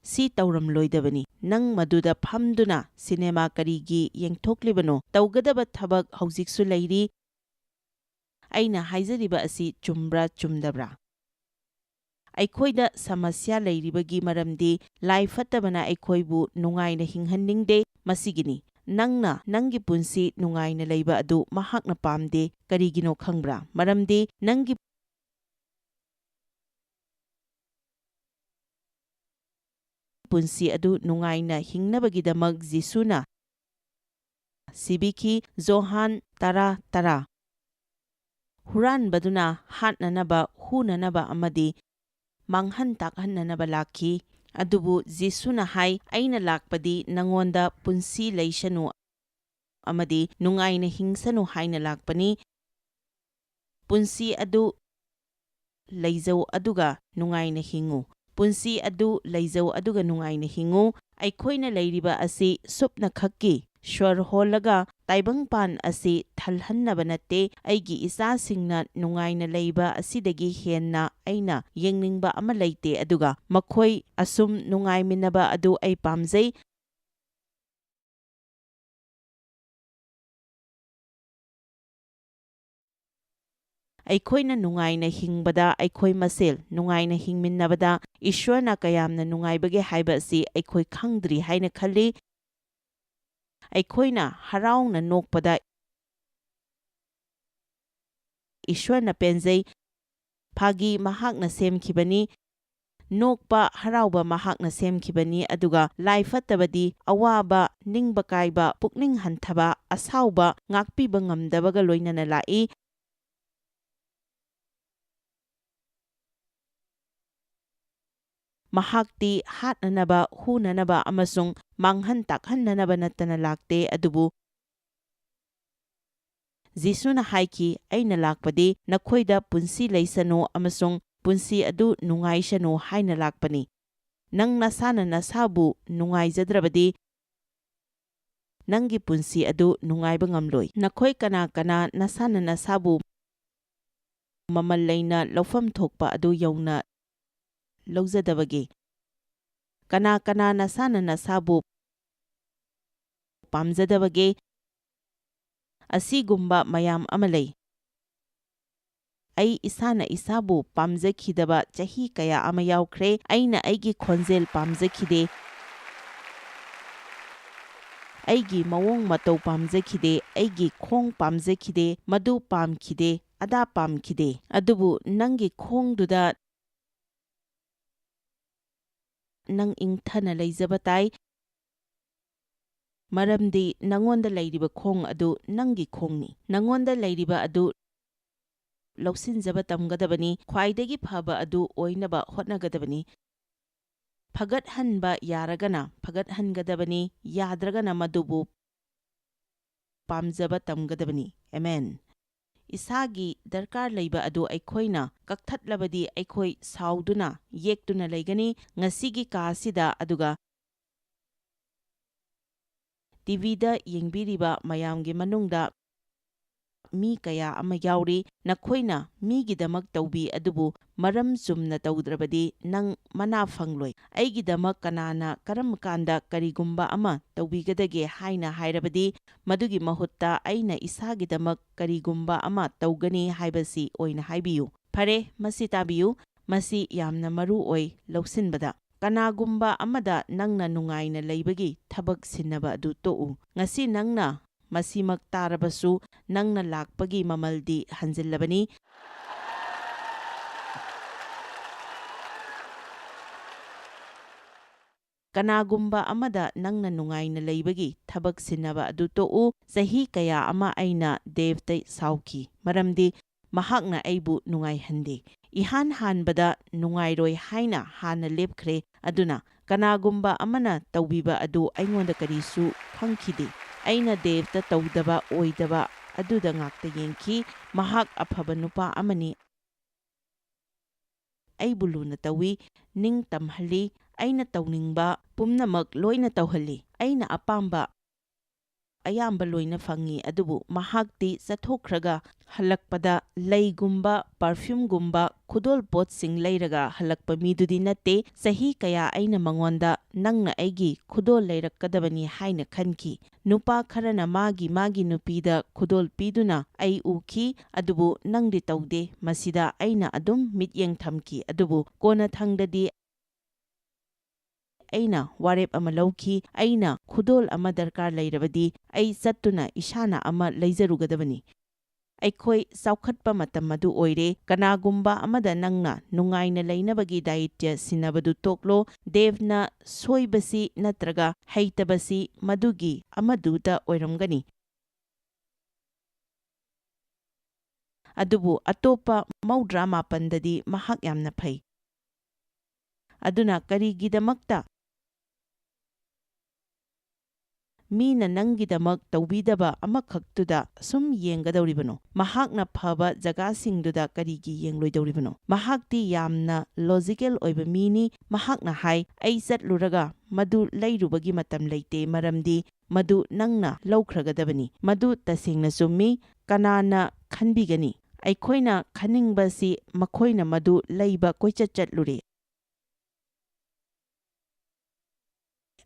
ꯁꯤ ꯇꯧꯔꯝꯂꯣꯏꯗꯕꯅꯤ꯫ ꯅꯪ ꯃꯗꯨꯗ ꯐꯝꯗꯨꯅ ꯁꯤꯅꯦꯃꯥ ꯀꯔꯤꯒꯤ ꯌꯦꯡꯊꯣꯛꯂꯤꯕꯅꯣ? ꯇꯧꯒꯗꯕ ꯊꯕꯛ ꯍꯧꯖꯤꯛꯁꯨ ꯂꯩꯔꯤ꯫ ꯑꯩꯅ ꯍꯥꯏꯖꯔꯤꯕ ꯑꯁꯤ ꯆꯨꯝꯕ꯭ꯔꯥ ꯆꯨꯝꯗꯕ꯭ꯔꯥ? ꯑꯩꯈꯣꯏꯗ ꯁꯃꯁ꯭ꯌꯥ ꯂꯩꯔꯤꯕꯒꯤ ꯃꯔꯝꯗꯤ ꯂꯥꯏ ꯐꯠꯇꯕꯅ ꯑꯩꯈꯣꯏꯕꯨ ꯅꯨꯡꯉꯥꯏꯅ ꯍꯤꯡꯍꯟꯅꯤꯡꯗꯦ꯫ ꯃꯁꯤꯒꯤꯅꯤ꯫ ꯅꯪꯅ ꯅꯪꯒꯤ ꯄꯨꯟꯁꯤ ꯅꯨꯡꯉꯥꯏꯅ ꯂꯩꯕ ꯑꯗꯨ ꯃꯍꯥꯛꯅ ꯄꯥꯝꯗꯦ꯫ ꯀꯔꯤꯒꯤꯅꯣ ꯈꯪꯕ꯭ꯔꯥ? ꯃꯔꯝꯗꯤ ꯅꯪꯒꯤ ꯄꯨꯟꯁꯤ ꯑꯗꯨ ꯅꯨꯡꯉꯥꯏꯅ ꯍꯤꯡꯅꯕꯒꯤꯗꯃꯛ ꯖꯤꯁꯨꯅ ꯁꯤꯕꯤꯈꯤ꯫ ꯖꯣꯍꯥꯟ ꯇꯔꯥ ꯇꯔꯥ꯫ ꯍꯨꯔꯥꯟꯕꯗꯨꯅ ꯍꯥꯠꯅꯅꯕ, ꯍꯨꯅꯅꯕ ꯑꯃꯗꯤ ꯃꯥꯡꯍꯟ ꯇꯥꯛꯍꯟꯅꯅꯕ ꯂꯥꯛꯈꯤ꯫ ꯑꯗꯨꯕꯨ ꯖꯤꯁꯨꯅ ꯍꯥꯏ, "ꯑꯩꯅ ꯂꯥꯛꯄꯗꯤ ꯅꯉꯣꯟꯗ ꯄꯨꯟꯁꯤ ꯂꯩꯁꯅꯨ ꯑꯃꯗꯤ ꯅꯨꯡꯉꯥꯏꯅ ꯍꯤꯡꯁꯅꯨ ꯍꯥꯏꯅ ꯂꯥꯛꯄꯅꯤ꯫ ꯄꯨꯟꯁꯤ ꯑꯗꯨ ꯂꯩꯖꯧ ꯑꯗꯨꯒ ꯅꯨꯡꯉꯥꯏꯅ ꯍꯤꯡꯉꯨ꯫ ꯄꯨꯟꯁꯤ ꯑꯗꯨ ꯂꯩꯖꯧ ꯑꯗꯨꯒ ꯅꯨꯡꯉꯥꯏꯅ ꯍꯤꯡꯉꯨ"꯫ ꯑꯩꯈꯣꯏꯅ ꯂꯩꯔꯤꯕ ꯑꯁꯤ ꯁꯨꯞꯅꯈꯛꯀꯤ ꯁ꯭ꯋꯔ ꯍꯣꯜꯂꯒ ꯇꯥꯏꯕꯪꯄꯥꯟ ꯑꯁꯤ ꯊꯜꯍꯟꯅꯕ ꯅꯠꯇꯦ꯫ ꯑꯩꯒꯤ ꯏꯆꯥꯁꯤꯡꯅ ꯅꯨꯡꯉꯥꯏꯅ ꯂꯩꯕ ꯑꯁꯤꯗꯒꯤ ꯍꯦꯟꯅ ꯑꯩꯅ ꯌꯦꯡꯅꯤꯡꯕ ꯑꯃ ꯂꯩꯇꯦ, ꯑꯗꯨꯒ ꯃꯈꯣꯏ ꯑꯁꯨꯝ ꯅꯨꯡꯉꯥꯏꯃꯤꯟꯅꯕ ꯑꯗꯨ ꯑꯩ ꯄꯥꯝꯖꯩ꯫ ꯑꯩꯈꯣꯏꯅ ꯅꯨꯡꯉꯥꯏꯅ ꯍꯤꯡꯕꯗ, ꯑꯩꯈꯣꯏ ꯃꯁꯦꯜ ꯅꯨꯡꯉꯥꯏꯅ ꯍꯤꯡꯃꯤꯟꯅꯕꯗ ꯏꯁ꯭ꯋꯔꯅ ꯀꯌꯥꯝꯅ ꯅꯨꯡꯉꯥꯏꯕꯒꯦ ꯍꯥꯏꯕ ꯑꯁꯤ ꯑꯩꯈꯣꯏ ꯈꯪꯗ꯭ꯔꯤ ꯍꯥꯏꯅ ꯈꯜꯂꯤ꯫ ꯑꯩꯈꯣꯏꯅ ꯍꯔꯥꯎꯅ ꯅꯣꯛꯄꯗ ꯏꯁ꯭ꯋꯔꯅ ꯄꯦꯟꯖꯩ꯫ ꯐꯥꯒꯤ ꯃꯍꯥꯛꯅ ꯁꯦꯝꯈꯤꯕꯅꯤ꯫ ꯅꯣꯛꯄ, ꯍꯔꯥꯎꯕ ꯃꯍꯥꯛꯅ ꯁꯦꯝꯈꯤꯕꯅꯤ, ꯑꯗꯨꯒ ꯂꯥꯏ ꯐꯠꯇꯕꯗꯤ ꯑꯋꯥꯕ, ꯅꯤꯡꯕ ꯀꯥꯏꯕ, ꯄꯨꯛꯅꯤꯡ ꯍꯟꯊꯕ, ꯑꯁꯥꯎꯕ, ꯉꯥꯛꯄꯤꯕ ꯉꯝꯗꯕꯒ ꯂꯣꯏꯅꯅ ꯂꯥꯛꯏ꯫ ꯃꯍꯥꯛꯇꯤ ꯍꯥꯠꯅꯅꯕ, ꯍꯨꯅꯅꯕ ꯑꯃꯁꯨꯡ ꯃꯥꯡꯍꯟ ꯇꯥꯛꯍꯟꯅꯅꯕ ꯅꯠꯇꯅ ꯂꯥꯛꯇꯦ, ꯑꯗꯨꯕꯨ ꯖꯤꯁꯨꯅ ꯍꯥꯏꯈꯤ, "ꯑꯩꯅ ꯂꯥꯛꯄꯗꯤ ꯅꯈꯣꯏꯗ ꯄꯨꯟꯁꯤ ꯂꯩꯁꯅꯨ ꯑꯃꯁꯨꯡ ꯄꯨꯟꯁꯤ ꯑꯗꯨ ꯅꯨꯡꯉꯥꯏꯁꯅꯨ ꯍꯥꯏꯅ ꯂꯥꯛꯄꯅꯤ꯫" ꯅꯪ ꯅꯁꯥꯅ ꯅꯁꯥꯕꯨ ꯅꯨꯡꯉꯥꯏꯖꯗ꯭ꯔꯕꯗꯤ, ꯅꯪꯒꯤ ꯄꯨꯟꯁꯤ ꯑꯗꯨ ꯅꯨꯡꯉꯥꯏꯕ ꯉꯝꯂꯣꯏ꯫ ꯅꯈꯣꯏ ꯀꯅꯥ ꯀꯅꯥ ꯅꯁꯥꯅ ꯅꯁꯥꯕꯨ ꯃꯃꯜ ꯂꯩꯅ ꯂꯧꯐꯝ ꯊꯣꯛꯄ ꯑꯗꯨ ꯌꯧꯅ ꯂꯧꯖꯗꯕꯒꯦ? ꯀꯅꯥ ꯀꯅꯥ ꯅꯁꯥꯅ ꯅꯁꯥꯕꯨ ꯄꯥꯝꯖꯗꯕꯒꯦ? ꯑꯁꯤꯒꯨꯝꯕ ꯃꯌꯥꯝ ꯑꯃ ꯂꯩ꯫ ꯑꯩ ꯏꯁꯥꯅ ꯏꯁꯥꯕꯨ ꯄꯥꯝꯖꯈꯤꯗꯕ ꯆꯍꯤ ꯀꯌꯥ ꯑꯃ ꯌꯥꯎꯈ꯭ꯔꯦ꯫ ꯑꯩꯅ ꯑꯩꯒꯤ ꯈꯣꯟꯖꯦꯜ ꯄꯥꯝꯖꯈꯤꯗꯦ, ꯑꯩꯒꯤ ꯃꯑꯣꯡ ꯃꯇꯧ ꯄꯥꯝꯖꯈꯤꯗꯦ, ꯑꯩꯒꯤ ꯈꯣꯡ ꯄꯥꯝꯖꯈꯤꯗꯦ, ꯃꯗꯨ ꯄꯥꯝꯈꯤꯗꯦ, ꯑꯗꯥ ꯄꯥꯝꯈꯤꯗꯦ꯫ ꯑꯗꯨꯕꯨ ꯅꯪꯒꯤ ꯈꯣꯡꯗꯨꯗ ꯅꯪ ꯏꯪꯊꯅ ꯂꯩꯖꯕ ꯇꯥꯏ, ꯃꯔꯝꯗꯤ ꯅꯉꯣꯟꯗ ꯂꯩꯔꯤꯕ ꯈꯣꯡ ꯑꯗꯨ ꯅꯪꯒꯤ ꯈꯣꯡꯅꯤ꯫ ꯅꯉꯣꯟꯗ ꯂꯩꯔꯤꯕ ꯑꯗꯨ ꯂꯧꯁꯤꯟꯖꯕ ꯇꯝꯒꯗꯕꯅꯤ, ꯈ꯭ꯋꯥꯏꯗꯒꯤ ꯐꯕ ꯑꯗꯨ ꯑꯣꯏꯅꯕ ꯍꯣꯠꯅꯒꯗꯕꯅꯤ꯫ ꯐꯒꯠꯍꯟꯕ ꯌꯥꯔꯒꯅ ꯐꯒꯠꯍꯟꯒꯗꯕꯅꯤ, ꯌꯥꯗ꯭ꯔꯒꯅ ꯃꯗꯨꯕꯨ ꯄꯥꯝꯖꯕ ꯇꯝꯒꯗꯕꯅꯤ꯫ ꯑꯦꯃꯦꯟ꯫ ꯏꯁꯥꯒꯤ ꯗꯔꯀꯥꯔ ꯂꯩꯕ ꯑꯗꯨ ꯑꯩꯈꯣꯏꯅ ꯀꯛꯊꯠꯂꯕꯗꯤ ꯑꯩꯈꯣꯏ ꯁꯥꯎꯗꯨꯅ, ꯌꯦꯛꯇꯨꯅ ꯂꯩꯒꯅꯤ꯫ ꯉꯁꯤꯒꯤ ꯀꯥ ꯑꯁꯤꯗ, ꯑꯗꯨꯒ ꯇꯤꯚꯤꯗ ꯌꯦꯡꯕꯤꯔꯤꯕ ꯃꯌꯥꯝꯒꯤ ꯃꯅꯨꯡꯗ ꯃꯤ ꯀꯌꯥ ꯑꯃ ꯌꯥꯎꯔꯤ꯫ ꯅꯈꯣꯏꯅ ꯃꯤꯒꯤꯗꯃꯛ ꯇꯧꯕꯤ, ꯑꯗꯨꯕꯨ ꯃꯔꯝ ꯆꯨꯝꯅ ꯇꯧꯗ꯭ꯔꯕꯗꯤ ꯅꯪ ꯃꯅꯥ ꯐꯪꯂꯣꯏ꯫ "ꯑꯩꯒꯤꯗꯃꯛ ꯀꯅꯥꯅ ꯀꯔꯝ ꯀꯥꯟꯗ ꯀꯔꯤꯒꯨꯝꯕ ꯑꯃ ꯇꯧꯕꯤꯒꯗꯒꯦ?" ꯍꯥꯏꯅ ꯍꯥꯏꯔꯕꯗꯤ, ꯃꯗꯨꯒꯤ ꯃꯍꯨꯠꯇ ꯑꯩꯅ ꯏꯁꯥꯒꯤꯗꯃꯛ ꯀꯔꯤꯒꯨꯝꯕ ꯑꯃ ꯇꯧꯒꯅꯤ ꯍꯥꯏꯕꯁꯤ ꯑꯣꯏꯅ ꯍꯥꯏꯕꯤꯌꯨ꯫ ꯐꯔꯦ, ꯃꯁꯤ ꯇꯥꯕꯤꯌꯨ꯫ ꯃꯁꯤ ꯌꯥꯝꯅ ꯃꯔꯨ ꯑꯣꯏ ꯂꯧꯁꯤꯟꯕꯗ꯫ ꯀꯅꯥꯒꯨꯝꯕ ꯑꯃꯗ ꯅꯪꯅ ꯅꯨꯡꯉꯥꯏꯅ ꯂꯩꯕꯒꯤ ꯊꯕꯛ ꯁꯤꯟꯅꯕ ꯑꯗꯨ ꯇꯣꯛꯎ꯫ ꯉꯁꯤ ꯅꯪꯅ ꯃꯁꯤꯃꯛ ꯇꯥꯔꯕꯁꯨ, ꯅꯪꯅ ꯂꯥꯛꯄꯒꯤ ꯃꯃꯜꯗꯤ ꯍꯟꯖꯤꯜꯂꯕꯅꯤ꯫ "ꯀꯅꯥꯒꯨꯝꯕ ꯑꯃꯗ ꯅꯪꯅ ꯅꯨꯡꯉꯥꯏꯅ ꯂꯩꯕꯒꯤ ꯊꯕꯛ ꯁꯤꯟꯅꯕ ꯑꯗꯨ ꯇꯣꯛꯎ꯫ ꯆꯍꯤ ꯀꯌꯥ ꯑꯃ ꯑꯩꯅ ꯗꯦꯕꯇ ꯁꯥꯎꯈꯤ, ꯃꯔꯝꯗꯤ ꯃꯍꯥꯛꯅ ꯑꯩꯕꯨ ꯅꯨꯡꯉꯥꯏꯍꯟꯗꯦ꯫ ꯏꯍꯥꯟ ꯍꯥꯟꯕꯗ ꯅꯨꯡꯉꯥꯏꯔꯣꯏ ꯍꯥꯏꯅ ꯍꯥꯟꯅ ꯂꯦꯞꯈ꯭ꯔꯦ, ꯑꯗꯨꯅ ꯀꯅꯥꯒꯨꯝꯕ ꯑꯃꯅ ꯇꯧꯕꯤꯕ ꯑꯗꯨ ꯑꯩꯉꯣꯟꯗ ꯀꯔꯤꯁꯨ ꯐꯪꯈꯤꯗꯦ꯫ ꯑꯩꯅ ꯗꯦꯕꯇ ꯇꯧꯗꯕ ꯑꯣꯏꯗꯕ ꯑꯗꯨꯗ ꯉꯥꯛꯇ ꯌꯦꯡꯈꯤ꯫ ꯃꯍꯥꯛ ꯑꯐꯕ ꯅꯨꯄꯥ ꯑꯃꯅꯤ꯫ ꯑꯩꯕꯨ ꯂꯨꯅ ꯇꯧꯏ, ꯅꯤꯡ ꯇꯝꯍꯜꯂꯤ, ꯑꯩꯅ ꯇꯧꯅꯤꯡꯕ ꯄꯨꯝꯅꯃꯛ ꯂꯣꯏꯅ ꯇꯧꯍꯜꯂꯤ꯫ ꯑꯩꯅ ꯑꯄꯥꯝꯕ ꯑꯌꯥꯝꯕ ꯂꯣꯏꯅ ꯐꯪꯉꯤ, ꯑꯗꯨꯕꯨ ꯃꯍꯥꯛꯇꯤ ꯆꯠꯊꯣꯛꯈ꯭ꯔꯒ ꯍꯜꯂꯛꯄꯗ ꯂꯩꯒꯨꯝꯕ, ꯄꯔꯐ꯭ꯌꯨꯝꯒꯨꯝꯕ ꯈꯨꯗꯣꯜ ꯄꯣꯠꯁꯤꯡ ꯂꯩꯔꯒ ꯍꯜꯂꯛꯄ ꯃꯤꯗꯨꯗꯤ ꯅꯠꯇꯦ꯫ ꯆꯍꯤ ꯀꯌꯥ ꯑꯩꯅ ꯃꯉꯣꯟꯗ ꯅꯪꯅ ꯑꯩꯒꯤ ꯈꯨꯗꯣꯜ ꯂꯩꯔꯛꯀꯗꯕꯅꯤ ꯍꯥꯏꯅ ꯈꯟꯈꯤ꯫ ꯅꯨꯄꯥ ꯈꯔꯅ ꯃꯥꯒꯤ ꯃꯥꯒꯤ ꯅꯨꯄꯤꯗ ꯈꯨꯗꯣꯜ ꯄꯤꯗꯨꯅ ꯑꯩ ꯎꯈꯤ, ꯑꯗꯨꯕꯨ ꯅꯪꯗꯤ ꯇꯧꯗꯦ꯫ ꯃꯁꯤꯗ ꯑꯩꯅ ꯑꯗꯨꯝ ꯃꯤꯠꯌꯦꯡ ꯊꯝꯈꯤ, ꯑꯗꯨꯕꯨ ꯀꯣꯟꯅꯊꯪꯗꯗꯤ ꯑꯩꯅ ꯋꯥꯔꯦꯞ ꯑꯃ ꯂꯧꯈꯤ꯫ ꯑꯩꯅ ꯈꯨꯗꯣꯜ ꯑꯃ ꯗꯔꯀꯥꯔ ꯂꯩꯔꯕꯗꯤ ꯑꯩ ꯆꯠꯇꯨꯅ ꯏꯁꯥꯅ ꯑꯃ ꯂꯩꯖꯔꯨꯒꯗꯕꯅꯤ꯫ ꯑꯩꯈꯣꯏ ꯆꯥꯎꯈꯠꯄ ꯃꯇꯝ ꯑꯗꯨ ꯑꯣꯏꯔꯦ꯫ ꯀꯅꯥꯒꯨꯝꯕ ꯑꯃꯗ ꯅꯪꯅ ꯅꯨꯡꯉꯥꯏꯅ ꯂꯩꯅꯕꯒꯤ ꯗꯥꯌꯤꯠꯌ ꯁꯤꯟꯅꯕꯗꯨ ꯇꯣꯛꯂꯣ꯫ ꯗꯦꯕꯅ ꯁꯣꯏꯕꯁꯤ ꯅꯠꯇ꯭ꯔꯒ ꯍꯩꯇꯕꯁꯤ ꯃꯗꯨꯒꯤ ꯑꯃꯗꯨꯗ ꯑꯣꯏꯔꯝꯒꯅꯤ꯫ ꯑꯗꯨꯕꯨ ꯑꯇꯣꯞꯄ ꯃꯧꯗ꯭ꯔꯥ ꯃꯥꯄꯟꯗꯗꯤ ꯃꯍꯥꯛ ꯌꯥꯝꯅ ꯐꯩ꯫ ꯑꯗꯨꯅ ꯀꯔꯤꯒꯤꯗꯃꯛꯇ ꯃꯤꯅ ꯅꯪꯒꯤꯗꯃꯛ ꯇꯧꯕꯤꯗꯕ ꯑꯃꯈꯛꯇꯨꯗ ꯁꯨꯝ ꯌꯦꯡꯒꯗꯧꯔꯤꯕꯅꯣ? ꯃꯍꯥꯛꯅ ꯐꯕ ꯖꯒꯥꯁꯤꯡꯗꯨꯗ ꯀꯔꯤꯒꯤ ꯌꯦꯡꯂꯣꯏꯗꯧꯔꯤꯕꯅꯣ? ꯃꯍꯥꯛꯇꯤ ꯌꯥꯝꯅ ꯂꯣꯖꯤꯀꯦꯜ ꯑꯣꯏꯕ ꯃꯤꯅꯤ꯫ ꯃꯍꯥꯛꯅ ꯍꯥꯏ, "ꯑꯩ ꯆꯠꯂꯨꯔꯒ ꯃꯗꯨ ꯂꯩꯔꯨꯕꯒꯤ ꯃꯇꯝ ꯂꯩꯇꯦ, ꯃꯔꯝꯗꯤ ꯃꯗꯨ ꯅꯪꯅ ꯂꯧꯈ꯭ꯔꯒꯗꯕꯅꯤ꯫" ꯃꯗꯨ ꯇꯁꯦꯡꯅ ꯆꯨꯝꯃꯤ꯫ ꯀꯅꯥꯅ ꯈꯟꯕꯤꯒꯅꯤ? ꯑꯩꯈꯣꯏꯅ ꯈꯟꯅꯤꯡꯕꯁꯤ ꯃꯈꯣꯏꯅ ꯃꯗꯨ ꯂꯩꯕ ꯀꯣꯏꯆꯠ ꯆꯠꯂꯨꯔꯦ꯫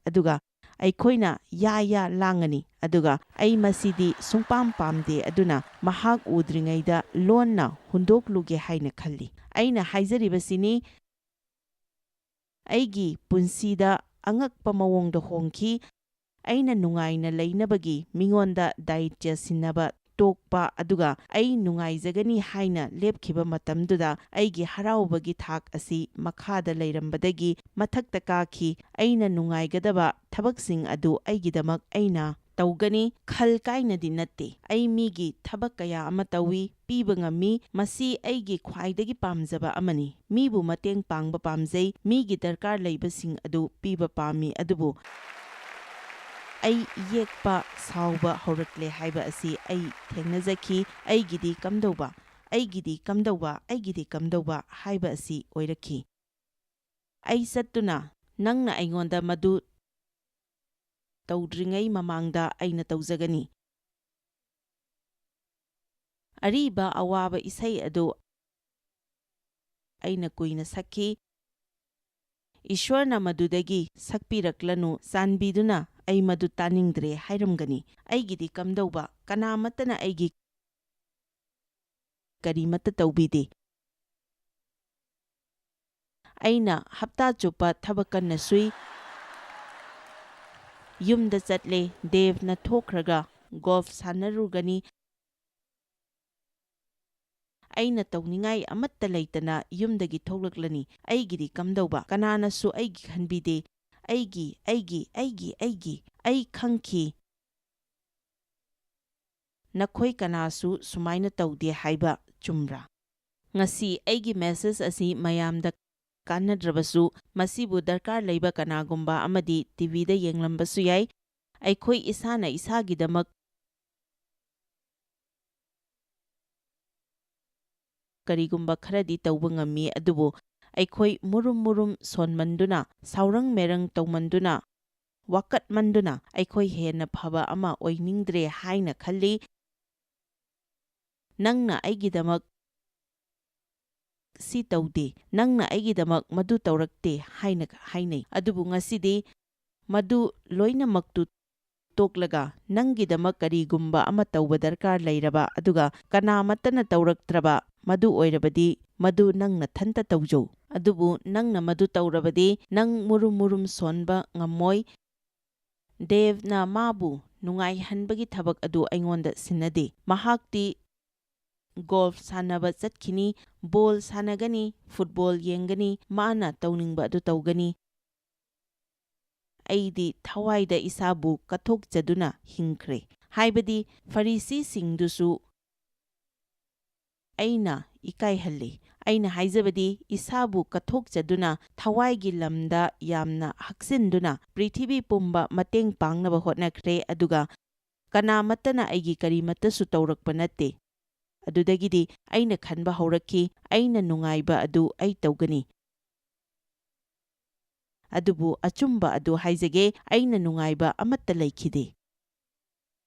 ꯑꯗꯨꯒ ꯑꯩꯈꯣꯏꯅ ꯌꯥ ꯌꯥ ꯂꯥꯡꯉꯅꯤ꯫ ꯑꯗꯨꯒ ꯑꯩ ꯃꯁꯤꯗꯤ ꯁꯨꯡꯄꯥꯝ ꯄꯥꯝꯗꯦ, ꯑꯗꯨꯅ ꯃꯍꯥꯛ ꯎꯗ꯭ꯔꯤꯉꯩꯗ ꯂꯣꯟꯅ ꯍꯨꯟꯗꯣꯛꯂꯨꯒꯦ ꯍꯥꯏꯅ ꯈꯜꯂꯤ꯫ ꯑꯩꯅ ꯍꯥꯏꯖꯔꯤꯕꯁꯤꯅꯤ, ꯑꯩꯒꯤ ꯄꯨꯟꯁꯤꯗ ꯑꯉꯛꯄ ꯃꯑꯣꯡꯗ ꯍꯣꯡꯈꯤ꯫ ꯑꯩꯅ ꯅꯨꯡꯉꯥꯏꯅ ꯂꯩꯅꯕꯒꯤ ꯃꯤꯉꯣꯟꯗ ꯗꯥꯌꯤꯠꯌ ꯁꯤꯟꯅꯕ ꯇꯣꯛꯄ ꯑꯗꯨꯒ ꯑꯩ ꯅꯨꯡꯉꯥꯏꯖꯒꯅꯤ ꯍꯥꯏꯅ ꯂꯦꯞꯈꯤꯕ ꯃꯇꯝꯗꯨꯗ ꯑꯩꯒꯤ ꯍꯔꯥꯎꯕꯒꯤ ꯊꯥꯛ ꯑꯁꯤ ꯃꯈꯥꯗ ꯂꯩꯔꯝꯕꯗꯒꯤ ꯃꯊꯛꯇ ꯀꯥꯈꯤ꯫ ꯑꯩꯅ ꯅꯨꯡꯉꯥꯏꯒꯗꯕ ꯊꯕꯛꯁꯤꯡ ꯑꯗꯨ ꯑꯩꯒꯤꯗꯃꯛ ꯑꯩꯅ ꯇꯧꯒꯅꯤ꯫ ꯈꯜ ꯀꯥꯏꯅꯗꯤ ꯅꯠꯇꯦ꯫ ꯑꯩ ꯃꯤꯒꯤ ꯊꯕꯛ ꯀꯌꯥ ꯑꯃ ꯇꯧꯏ, ꯄꯤꯕ ꯉꯝꯃꯤ꯫ ꯃꯁꯤ ꯑꯩꯒꯤ ꯈ꯭ꯋꯥꯏꯗꯒꯤ ꯄꯥꯝꯖꯕ ꯑꯃꯅꯤ꯫ ꯃꯤꯕꯨ ꯃꯇꯦꯡ ꯄꯥꯡꯕ ꯄꯥꯝꯖꯩ, ꯃꯤꯒꯤ ꯗꯔꯀꯥꯔ ꯂꯩꯕꯁꯤꯡ ꯑꯗꯨ ꯄꯤꯕ ꯄꯥꯝꯃꯤ, ꯑꯗꯨꯕꯨ ꯑꯩ ꯌꯦꯛꯄ, ꯁꯥꯎꯕ ꯍꯧꯔꯛꯂꯦ ꯍꯥꯏꯕ ꯑꯁꯤ ꯑꯩ ꯊꯦꯡꯅꯖꯈꯤ꯫ ꯑꯩꯒꯤꯗꯤ ꯀꯝꯗꯧꯕ, ꯑꯩꯒꯤꯗꯤ ꯀꯝꯗꯧꯕ, ꯑꯩꯒꯤꯗꯤ ꯀꯝꯗꯧꯕ ꯍꯥꯏꯕ ꯑꯁꯤ ꯑꯣꯏꯔꯛꯈꯤ꯫ ꯑꯩ ꯆꯠꯇꯨꯅ ꯅꯪꯅ ꯑꯩꯉꯣꯟꯗ ꯃꯗꯨ ꯇꯧꯗ꯭ꯔꯤꯉꯩ ꯃꯃꯥꯡꯗ ꯑꯩꯅ ꯇꯧꯖꯒꯅꯤ꯫ ꯑꯔꯤꯕ ꯑꯋꯥꯕ ꯏꯁꯩ ꯑꯗꯨ ꯑꯩꯅ ꯀꯨꯏꯅ ꯁꯛꯈꯤ꯫ "ꯏꯁ꯭ꯋꯔꯅ ꯃꯗꯨꯗꯒꯤ ꯁꯛꯄꯤꯔꯛꯂꯅꯨ, ꯆꯥꯟꯕꯤꯗꯨꯅ ꯑꯩ ꯃꯗꯨ ꯇꯥꯅꯤꯡꯗ꯭ꯔꯦ" ꯍꯥꯏꯔꯝꯒꯅꯤ꯫ ꯑꯩꯒꯤꯗꯤ ꯀꯝꯗꯧꯕ? ꯀꯅꯥꯃꯠꯇꯅ ꯑꯩꯒꯤ ꯀꯔꯤꯃꯠꯇ ꯇꯧꯕꯤꯗꯦ꯫ ꯑꯩꯅ ꯍꯞꯇꯥ ꯆꯨꯞꯄ ꯊꯕꯛ ꯀꯟꯅ ꯁꯨꯏ꯫ ꯌꯨꯝꯗ ꯆꯠꯂꯦ, ꯗꯦꯕꯅ ꯊꯣꯛꯈ꯭ꯔꯒ ꯒꯣꯜꯐ ꯁꯥꯟꯅꯔꯨꯒꯅꯤ꯫ ꯑꯩꯅ ꯇꯧꯅꯤꯡꯉꯥꯏ ꯑꯃꯠꯇ ꯂꯩꯇꯅ ꯌꯨꯝꯗꯒꯤ ꯊꯣꯛꯂꯛꯂꯅꯤ꯫ ꯑꯩꯒꯤꯗꯤ ꯀꯝꯗꯧꯕ? ꯀꯅꯥꯅꯁꯨ ꯑꯩꯒꯤ ꯈꯟꯕꯤꯗꯦ꯫ ꯑꯩꯒꯤ, ꯑꯩꯒꯤ, ꯑꯩꯒꯤ, ꯑꯩꯒꯤ꯫ ꯑꯩ ꯈꯪꯈꯤ꯫ ꯅꯈꯣꯏ ꯀꯅꯥꯁꯨ ꯁꯨꯃꯥꯏꯅ ꯇꯧꯗꯦ ꯍꯥꯏꯕ ꯆꯨꯝꯕ꯭ꯔꯥ? ꯉꯁꯤ ꯑꯩꯒꯤ ꯃꯦꯁꯦꯖ ꯑꯁꯤ ꯃꯌꯥꯝꯗ ꯀꯥꯟꯅꯗ꯭ꯔꯕꯁꯨ, ꯃꯁꯤꯕꯨ ꯗꯔꯀꯥꯔ ꯂꯩꯕ ꯀꯅꯥꯒꯨꯝꯕ ꯑꯃꯗꯤ ꯇꯤꯚꯤꯗ ꯌꯦꯡꯂꯝꯕꯁꯨ ꯌꯥꯏ꯫ ꯑꯩꯈꯣꯏ ꯏꯁꯥꯅ ꯏꯁꯥꯒꯤꯗꯃꯛ ꯀꯔꯤꯒꯨꯝꯕ ꯈꯔꯗꯤ ꯇꯧꯕ ꯉꯝꯃꯤ, ꯑꯗꯨꯕꯨ ꯑꯩꯈꯣꯏ ꯃꯨꯔꯨꯝ ꯃꯨꯔꯨꯝ ꯁꯣꯟꯃꯟꯗꯨꯅ, ꯁꯥꯎꯔꯪ ꯃꯦꯔꯪ ꯇꯧꯃꯟꯗꯨꯅ, ꯋꯥꯀꯠꯃꯟꯗꯨꯅ ꯑꯩꯈꯣꯏ ꯍꯦꯟꯅ ꯐꯕ ꯑꯃ ꯑꯣꯏꯅꯤꯡꯗ꯭ꯔꯦ ꯍꯥꯏꯅ ꯈꯜꯂꯤ꯫ "ꯅꯪꯅ ꯑꯩꯒꯤꯗꯃꯛ ꯁꯤ ꯇꯧꯗꯦ, ꯅꯪꯅ ꯑꯩꯒꯤꯗꯃꯛ ꯃꯗꯨ ꯇꯧꯔꯛꯇꯦ" ꯍꯥꯏꯅ ꯍꯥꯏꯅꯩ꯫ ꯑꯗꯨꯕꯨ ꯉꯁꯤꯗꯤ ꯃꯗꯨ ꯂꯣꯏꯅꯃꯛꯇꯨ ꯇꯣꯛꯂꯒ, ꯅꯪꯒꯤꯗꯃꯛ ꯀꯔꯤꯒꯨꯝꯕ ꯑꯃ ꯇꯧꯕ ꯗꯔꯀꯥꯔ ꯂꯩꯔꯕ, ꯑꯗꯨꯒ ꯀꯅꯥꯃꯠꯇꯅ ꯇꯧꯔꯛꯇ꯭ꯔꯕ, ꯃꯗꯨ ꯑꯣꯏꯔꯕꯗꯤ ꯃꯗꯨ ꯅꯪ ꯅꯊꯟꯇ ꯇꯧꯖꯧ꯫ ꯑꯗꯨꯕꯨ ꯅꯪꯅ ꯃꯗꯨ ꯇꯧꯔꯕꯗꯤ ꯅꯪ ꯃꯨꯔꯨꯝ ꯃꯨꯔꯨꯝ ꯁꯣꯟꯕ ꯉꯝꯃꯣꯏ꯫ ꯗꯦꯕꯅ ꯃꯥꯕꯨ ꯅꯨꯡꯉꯥꯏꯍꯟꯕꯒꯤ ꯊꯕꯛ ꯑꯗꯨ ꯑꯩꯉꯣꯟꯗ ꯁꯤꯟꯅꯗꯦ꯫ ꯃꯍꯥꯛꯇꯤ ꯒꯣꯜꯐ ꯁꯥꯟꯅꯕ ꯆꯠꯈꯤꯅꯤ, ꯕꯣꯜ ꯁꯥꯟꯅꯒꯅꯤ, ꯐꯨꯠꯕꯣꯜ ꯌꯦꯡꯒꯅꯤ, ꯃꯥꯅ ꯇꯧꯅꯤꯡꯕ ꯑꯗꯨ ꯇꯧꯒꯅꯤ꯫ ꯑꯩꯗꯤ ꯊꯋꯥꯏꯗ ꯏꯁꯥꯕꯨ ꯀꯠꯊꯣꯛꯆꯗꯨꯅ ꯍꯤꯡꯈ꯭ꯔꯦ꯫ ꯍꯥꯏꯕꯗꯤ ꯐꯔꯤꯁꯤꯁꯤꯡꯗꯨꯁꯨ ꯑꯩꯅ ꯏꯀꯥꯏꯍꯜꯂꯤ꯫ ꯑꯩꯅ ꯍꯥꯏꯖꯕꯗꯤ ꯏꯁꯥꯕꯨ ꯀꯠꯊꯣꯛꯆꯗꯨꯅ ꯊꯋꯥꯏꯒꯤ ꯂꯝꯗ ꯌꯥꯝꯅ ꯍꯛꯆꯤꯟꯗꯨꯅ ꯄ꯭ꯔꯤꯊꯤꯕꯤ ꯄꯨꯝꯕ ꯃꯇꯦꯡ ꯄꯥꯡꯅꯕ ꯍꯣꯠꯅꯈ꯭ꯔꯦ, ꯑꯗꯨꯒ ꯀꯅꯥꯃꯠꯇꯅ ꯑꯩꯒꯤ ꯀꯔꯤꯃꯠꯇꯁꯨ ꯇꯧꯔꯛꯄ ꯅꯠꯇꯦ꯫ ꯑꯗꯨꯗꯒꯤꯗꯤ ꯑꯩꯅ ꯈꯟꯕ ꯍꯧꯔꯛꯈꯤ, "ꯑꯩꯅ ꯅꯨꯡꯉꯥꯏꯕ ꯑꯗꯨ ꯑꯩ ꯇꯧꯒꯅꯤ꯫ ꯑꯗꯨꯕꯨ ꯑꯆꯨꯝꯕ ꯑꯗꯨ ꯍꯥꯏꯖꯒꯦ, ꯑꯩꯅ ꯅꯨꯡꯉꯥꯏꯕ ꯑꯃꯠꯇ ꯂꯩꯈꯤꯗꯦ꯫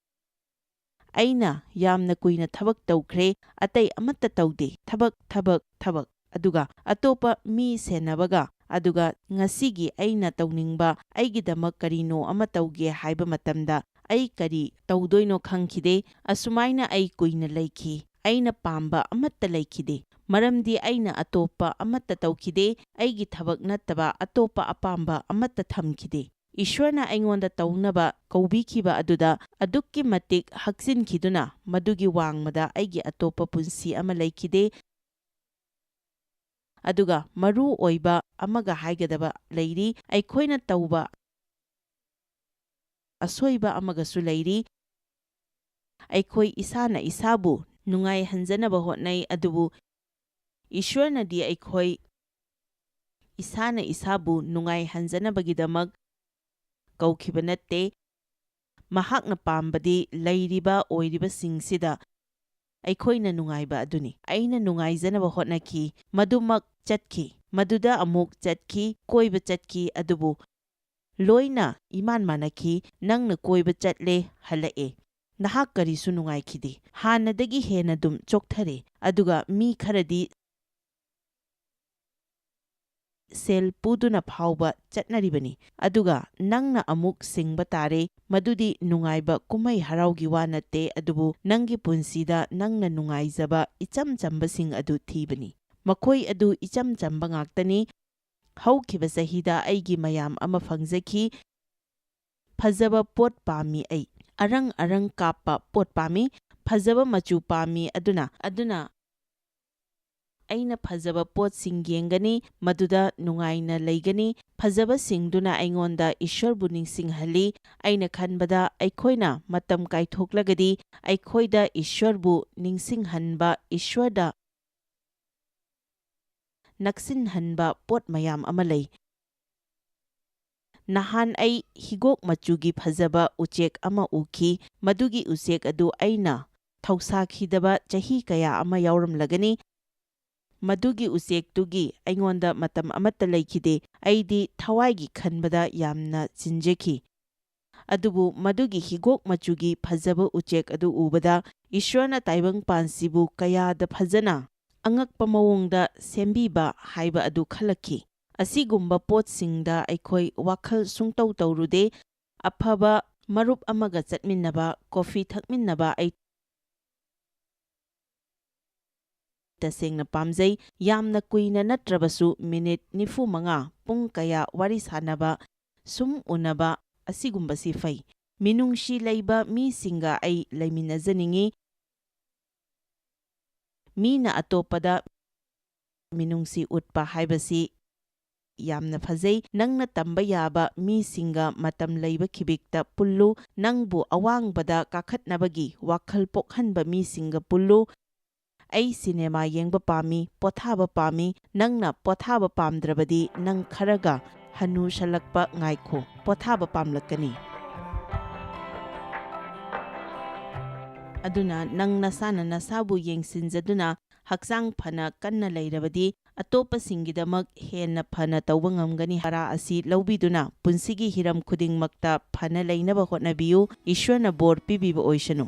ꯑꯩꯅ ꯌꯥꯝꯅ ꯀꯨꯏꯅ ꯊꯕꯛ ꯇꯧꯈ꯭ꯔꯦ, ꯑꯇꯩ ꯑꯃꯠꯇ ꯇꯧꯗꯦ, ꯊꯕꯛ, ꯊꯕꯛ, ꯊꯕꯛ꯫ ꯑꯗꯨꯒ ꯑꯇꯣꯞꯄ ꯃꯤ ꯁꯦꯟꯅꯕꯒ, ꯑꯗꯨꯒ ꯉꯁꯤꯒꯤ ꯑꯩꯅ ꯇꯧꯅꯤꯡꯕ, ꯑꯩꯒꯤꯗꯃꯛ ꯀꯔꯤꯅꯣ ꯑꯃ ꯇꯧꯒꯦ ꯍꯥꯏꯕ ꯃꯇꯝꯗ ꯑꯩ ꯀꯔꯤ ꯇꯧꯗꯣꯏꯅꯣ ꯈꯪꯈꯤꯗꯦ꯫ ꯑꯁꯨꯃꯥꯏꯅ ꯑꯩ ꯀꯨꯏꯅ ꯂꯩꯈꯤ꯫ ꯑꯩꯅ ꯄꯥꯝꯕ ꯑꯃꯠꯇ ꯂꯩꯈꯤꯗꯦ, ꯃꯔꯝꯗꯤ ꯑꯩꯅ ꯑꯇꯣꯞꯄ ꯑꯃꯠꯇ ꯇꯧꯈꯤꯗꯦ, ꯑꯩꯒꯤ ꯊꯕꯛ ꯅꯠꯇꯕ ꯑꯇꯣꯞꯄ ꯑꯄꯥꯝꯕ ꯑꯃꯠꯇ ꯊꯝꯈꯤꯗꯦ꯫ ꯏꯁ꯭ꯋꯔꯅ ꯑꯩꯉꯣꯟꯗ ꯇꯧꯅꯕ ꯀꯧꯕꯤꯈꯤꯕ ꯑꯗꯨꯗ ꯑꯗꯨꯛꯀꯤ ꯃꯇꯤꯛ ꯍꯛꯆꯤꯟꯈꯤꯗꯨꯅ ꯃꯗꯨꯒꯤ ꯋꯥꯡꯃꯗ ꯑꯩꯒꯤ ꯑꯇꯣꯞꯄ ꯄꯨꯟꯁꯤ ꯑꯃ ꯂꯩꯈꯤꯗꯦ꯫ ꯑꯗꯨꯒ ꯃꯔꯨ ꯑꯣꯏꯕ ꯑꯃꯒ ꯍꯥꯏꯒꯗꯕ ꯂꯩꯔꯤ, ꯑꯩꯈꯣꯏꯅ ꯇꯧꯕ ꯑꯁꯣꯏꯕ ꯑꯃꯒꯁꯨ ꯂꯩꯔꯤ꯫ ꯑꯩꯈꯣꯏ ꯏꯁꯥꯅ ꯏꯁꯥꯕꯨ ꯅꯨꯡꯉꯥꯏꯍꯟꯖꯅꯕ ꯍꯣꯠꯅꯩ, ꯑꯗꯨꯕꯨ ꯏꯁ꯭ꯋꯔꯅꯗꯤ ꯑꯩꯈꯣꯏ ꯏꯁꯥꯅ ꯏꯁꯥꯕꯨ ꯅꯨꯡꯉꯥꯏꯍꯟꯖꯅꯕꯒꯤꯗꯃꯛ ꯀꯧꯈꯤꯕ ꯅꯠꯇꯦ꯫ ꯃꯍꯥꯛꯅ ꯄꯥꯝꯕꯗꯤ ꯂꯩꯔꯤꯕ ꯑꯣꯏꯔꯤꯕꯁꯤꯡꯁꯤꯗ ꯑꯩꯈꯣꯏꯅ ꯅꯨꯡꯉꯥꯏꯕ ꯑꯗꯨꯅꯤ꯫ ꯑꯩꯅ ꯅꯨꯡꯉꯥꯏꯖꯅꯕ ꯍꯣꯠꯅꯈꯤ, ꯃꯗꯨꯃꯛ ꯆꯠꯈꯤ, ꯃꯗꯨꯗ ꯑꯃꯨꯛ ꯆꯠꯈꯤ, ꯀꯣꯏꯕ ꯆꯠꯈꯤ, ꯑꯗꯨꯕꯨ ꯂꯣꯏꯅ ꯏꯃꯥꯟ ꯃꯥꯟꯅꯈꯤ꯫ "ꯅꯪꯅ ꯀꯣꯏꯕ ꯆꯠꯂꯦ, ꯍꯜꯂꯛꯑꯦ꯫ ꯅꯍꯥꯛ ꯀꯔꯤꯁꯨ ꯅꯨꯡꯉꯥꯏꯈꯤꯗꯦ꯫ ꯍꯥꯟꯅꯗꯒꯤ ꯍꯦꯟꯅ ꯑꯗꯨꯝ ꯆꯣꯛꯊꯔꯦ꯫ ꯑꯗꯨꯒ ꯃꯤ ꯈꯔꯗꯤ ꯁꯦꯜ ꯄꯨꯗꯨꯅ ꯐꯥꯎꯕ ꯆꯠꯅꯔꯤꯕꯅꯤ꯫ ꯑꯗꯨꯒ ꯅꯪꯅ ꯑꯃꯨꯛ ꯁꯤꯡꯕ ꯇꯥꯔꯦ꯫ ꯃꯗꯨꯗꯤ ꯅꯨꯡꯉꯥꯏꯕ ꯀꯨꯝꯍꯩ ꯍꯔꯥꯎꯒꯤ ꯋꯥ ꯅꯠꯇꯦ, ꯑꯗꯨꯕꯨ ꯅꯪꯒꯤ ꯄꯨꯟꯁꯤꯗ ꯅꯪꯅ ꯅꯨꯡꯉꯥꯏꯖꯕ ꯏꯆꯝ ꯆꯝꯕꯁꯤꯡ ꯑꯗꯨ ꯊꯤꯕꯅꯤ꯫ ꯃꯈꯣꯏ ꯑꯗꯨ ꯏꯆꯝ ꯆꯝꯕ ꯉꯥꯛꯇꯅꯤ꯫ ꯍꯧꯈꯤꯕ ꯆꯍꯤꯗ ꯑꯩꯒꯤ ꯃꯌꯥꯝ ꯑꯃ ꯐꯪꯖꯈꯤ꯫ ꯐꯖꯕ ꯄꯣꯠ ꯄꯥꯝꯃꯤ ꯑꯩ꯫ ꯑꯔꯪ ꯑꯔꯪ ꯀꯥꯞꯄ ꯄꯣꯠ ꯄꯥꯝꯃꯤ, ꯐꯖꯕ ꯃꯆꯨ ꯄꯥꯝꯃꯤ꯫ ꯑꯗꯨꯅ, ꯑꯗꯨꯅ ꯑꯩꯅ ꯐꯖꯕ ꯄꯣꯠꯁꯤꯡ ꯌꯦꯡꯒꯅꯤ, ꯃꯗꯨꯗ ꯅꯨꯡꯉꯥꯏꯅ ꯂꯩꯒꯅꯤ꯫ ꯐꯖꯕꯁꯤꯡꯗꯨꯅ ꯑꯩꯉꯣꯟꯗ ꯏꯁ꯭ꯋꯔꯕꯨ ꯅꯤꯡꯁꯤꯡꯍꯜꯂꯤ꯫ ꯑꯩꯅ ꯈꯟꯕꯗ ꯑꯩꯈꯣꯏꯅ ꯃꯇꯝ ꯀꯥꯏꯊꯣꯛꯂꯒꯗꯤ ꯑꯩꯈꯣꯏꯗ ꯏꯁ꯭ꯋꯔꯕꯨ ꯅꯤꯡꯁꯤꯡꯍꯟꯕ, ꯏꯁ꯭ꯋꯔꯗ ꯅꯛꯁꯤꯟꯍꯟꯕ ꯄꯣꯠ ꯃꯌꯥꯝ ꯑꯃ ꯂꯩ꯫ ꯅꯍꯥꯟ ꯑꯩ ꯍꯤꯒꯣꯛ ꯃꯆꯨꯒꯤ ꯐꯖꯕ ꯎꯆꯦꯛ ꯑꯃ ꯎꯈꯤ꯫ ꯃꯗꯨꯒꯤ ꯎꯆꯦꯛ ꯑꯗꯨ ꯑꯩꯅ ꯊꯧꯁꯥꯈꯤꯗꯕ ꯆꯍꯤ ꯀꯌꯥ ꯑꯃ ꯌꯥꯎꯔꯝꯂꯒꯅꯤ꯫ ꯃꯗꯨꯒꯤ ꯎꯆꯦꯛꯇꯨꯒꯤ ꯑꯩꯉꯣꯟꯗ ꯃꯇꯝ ꯑꯃꯠꯇ ꯂꯩꯈꯤꯗꯦ꯫ ꯑꯩꯗꯤ ꯊꯋꯥꯏꯒꯤ ꯈꯟꯕꯗ ꯌꯥꯝꯅ ꯆꯤꯟꯖꯈꯤ꯫ ꯑꯗꯨꯕꯨ ꯃꯗꯨꯒꯤ ꯍꯤꯒꯣꯛ ꯃꯆꯨꯒꯤ ꯐꯖꯕ ꯎꯆꯦꯛ ꯑꯗꯨ ꯎꯕꯗ, ꯏꯁ꯭ꯋꯔꯅ ꯇꯥꯏꯕꯪꯄꯥꯟꯁꯤꯕꯨ ꯀꯌꯥꯗ ꯐꯖꯅ, ꯑꯉꯛꯄ ꯃꯑꯣꯡꯗ ꯁꯦꯝꯕꯤꯕ ꯍꯥꯏꯕ ꯑꯗꯨ ꯈꯜꯂꯛꯈꯤ꯫ ꯑꯁꯤꯒꯨꯝꯕ ꯄꯣꯠꯁꯤꯡꯗ ꯑꯩꯈꯣꯏ ꯋꯥꯈꯜ ꯁꯨꯡꯇꯧ ꯇꯧꯔꯨꯗꯦ꯫ ꯑꯐꯕ ꯃꯔꯨꯞ ꯑꯃꯒ ꯆꯠꯃꯤꯟꯅꯕ, ꯀꯣꯐꯤ ꯊꯛꯃꯤꯟꯅꯕ ꯑꯩ ꯇꯁꯦꯡꯅ ꯄꯥꯝꯖꯩ꯫ ꯌꯥꯝꯅ ꯀꯨꯏꯅ ꯅꯠꯇ꯭ꯔꯕꯁꯨ ꯃꯤꯅꯤꯠ ꯅꯤꯐꯨ ꯃꯉꯥ, ꯄꯨꯡ ꯀꯌꯥ ꯋꯥꯔꯤ ꯁꯥꯅꯕ, ꯁꯨꯝ ꯎꯅꯕ ꯑꯁꯤꯒꯨꯝꯕꯁꯤ ꯐꯩ꯫ ꯃꯤꯅꯨꯡꯁꯤ ꯂꯩꯕ ꯃꯤꯁꯤꯡꯒ ꯑꯩ ꯂꯩꯃꯤꯟꯅꯖꯅꯤꯡꯏ꯫ ꯃꯤꯅ ꯑꯇꯣꯞꯄꯗ ꯃꯤꯅꯨꯡꯁꯤ ꯎꯠꯄ ꯍꯥꯏꯕꯁꯤ ꯌꯥꯝꯅ ꯐꯖꯩ꯫ ꯅꯪꯅ ꯇꯝꯕ ꯌꯥꯕ ꯃꯤꯁꯤꯡꯒ ꯃꯇꯝ ꯂꯩꯕ ꯈꯤꯕꯤꯛꯇ ꯄꯨꯜꯂꯨ꯫ ꯅꯪꯕꯨ ꯑꯋꯥꯡꯕꯗ ꯀꯥꯈꯠꯅꯕꯒꯤ ꯋꯥꯈꯜ ꯄꯣꯛꯍꯟꯕ ꯃꯤꯁꯤꯡꯒ ꯄꯨꯜꯂꯨ꯫ ꯑꯩ ꯁꯤꯅꯦꯃꯥ ꯌꯦꯡꯕ ꯄꯥꯝꯃꯤ, ꯄꯣꯊꯥꯕ ꯄꯥꯝꯃꯤ꯫ ꯅꯪꯅ ꯄꯣꯊꯥꯕ ꯄꯥꯝꯗ꯭ꯔꯕꯗꯤ ꯅꯪ ꯈꯔꯒ ꯍꯅꯨꯁꯜꯂꯛꯄ ꯉꯥꯏꯈꯣ, ꯄꯣꯊꯥꯕ ꯄꯥꯝꯂꯛꯀꯅꯤ꯫ ꯑꯗꯨꯅ ꯅꯪ ꯅꯁꯥꯅ ꯅꯁꯥꯕꯨ ꯌꯦꯡꯁꯤꯟꯖꯗꯨꯅ ꯍꯛꯆꯥꯡ ꯐꯅ ꯀꯟꯅ ꯂꯩꯔꯕꯗꯤ, ꯑꯇꯣꯞꯄꯁꯤꯡꯒꯤꯗꯃꯛ ꯍꯦꯟꯅ ꯐꯅ ꯇꯧꯕ ꯉꯝꯒꯅꯤ꯫ ꯄꯔꯥ ꯑꯁꯤ ꯂꯧꯕꯤꯗꯨꯅ ꯄꯨꯟꯁꯤꯒꯤ ꯍꯤꯔꯝ ꯈꯨꯗꯤꯡꯃꯛꯇ ꯐꯅ ꯂꯩꯅꯕ ꯍꯣꯠꯅꯕꯤꯌꯨ꯫ ꯏꯁ꯭ꯋꯔꯅ ꯕꯣꯔ ꯄꯤꯕꯤꯕ ꯑꯣꯏꯁꯅꯨ꯫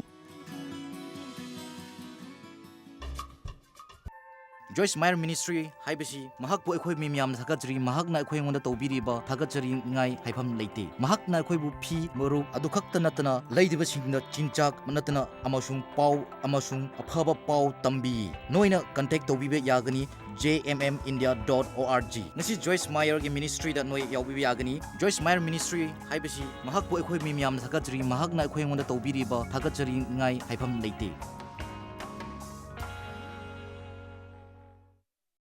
Joyce Meyer Ministry ꯍꯥꯏꯕꯁꯤ ꯃꯍꯥꯛꯄꯨ ꯑꯩꯈꯣꯏ ꯃꯤ ꯃꯌꯥꯝꯅ ꯊꯥꯒꯠꯆꯔꯤ꯫ ꯃꯍꯥꯛꯅ ꯑꯩꯈꯣꯏ ꯑꯩꯉꯣꯟꯗ ꯇꯧꯕꯤꯔꯤꯕ ꯊꯥꯒꯠꯆꯔꯤꯉꯥꯏ ꯍꯥꯏꯐꯝ ꯂꯩꯇꯦ꯫ ꯃꯍꯥꯛꯅ ꯑꯩꯈꯣꯏꯕꯨ ꯐꯤ, ꯃꯔꯨꯞ ꯑꯗꯨ ꯈꯛꯇ ꯅꯠꯇꯅ ꯂꯩꯔꯤꯕꯁꯤꯡꯗ ꯆꯤꯟꯖꯥꯛ ꯅꯠꯇꯅ ꯑꯃꯁꯨꯡ ꯄꯥꯎ ꯑꯃꯁꯨꯡ ꯑꯐꯕ ꯄꯥꯎ ꯇꯝꯕꯤ꯫ ꯅꯣꯏꯅ contact ꯇꯧꯕꯤꯕ ꯌꯥꯒꯅꯤ J M M India dot O R G꯫ ꯉꯁꯤ Joyce Meyer ꯒꯤ ministry ꯗ ꯅꯣꯏ ꯌꯥꯎꯕꯤꯕ ꯌꯥꯒꯅꯤ꯫ Joyce Meyer Ministry ꯍꯥꯏꯕꯁꯤ ꯃꯍꯥꯛꯄꯨ ꯑꯩꯈꯣꯏ ꯃꯤ ꯃꯌꯥꯝꯅ ꯊꯥꯒꯠꯆꯔꯤ꯫ ꯃꯍꯥꯛꯅ ꯑꯩꯈꯣꯏ ꯑꯩꯉꯣꯟꯗ ꯇꯧꯕꯤꯔꯤꯕ ꯊꯥꯒꯠꯆꯔꯤꯉꯥꯏ ꯍꯥꯏꯐꯝ ꯂꯩꯇꯦ꯫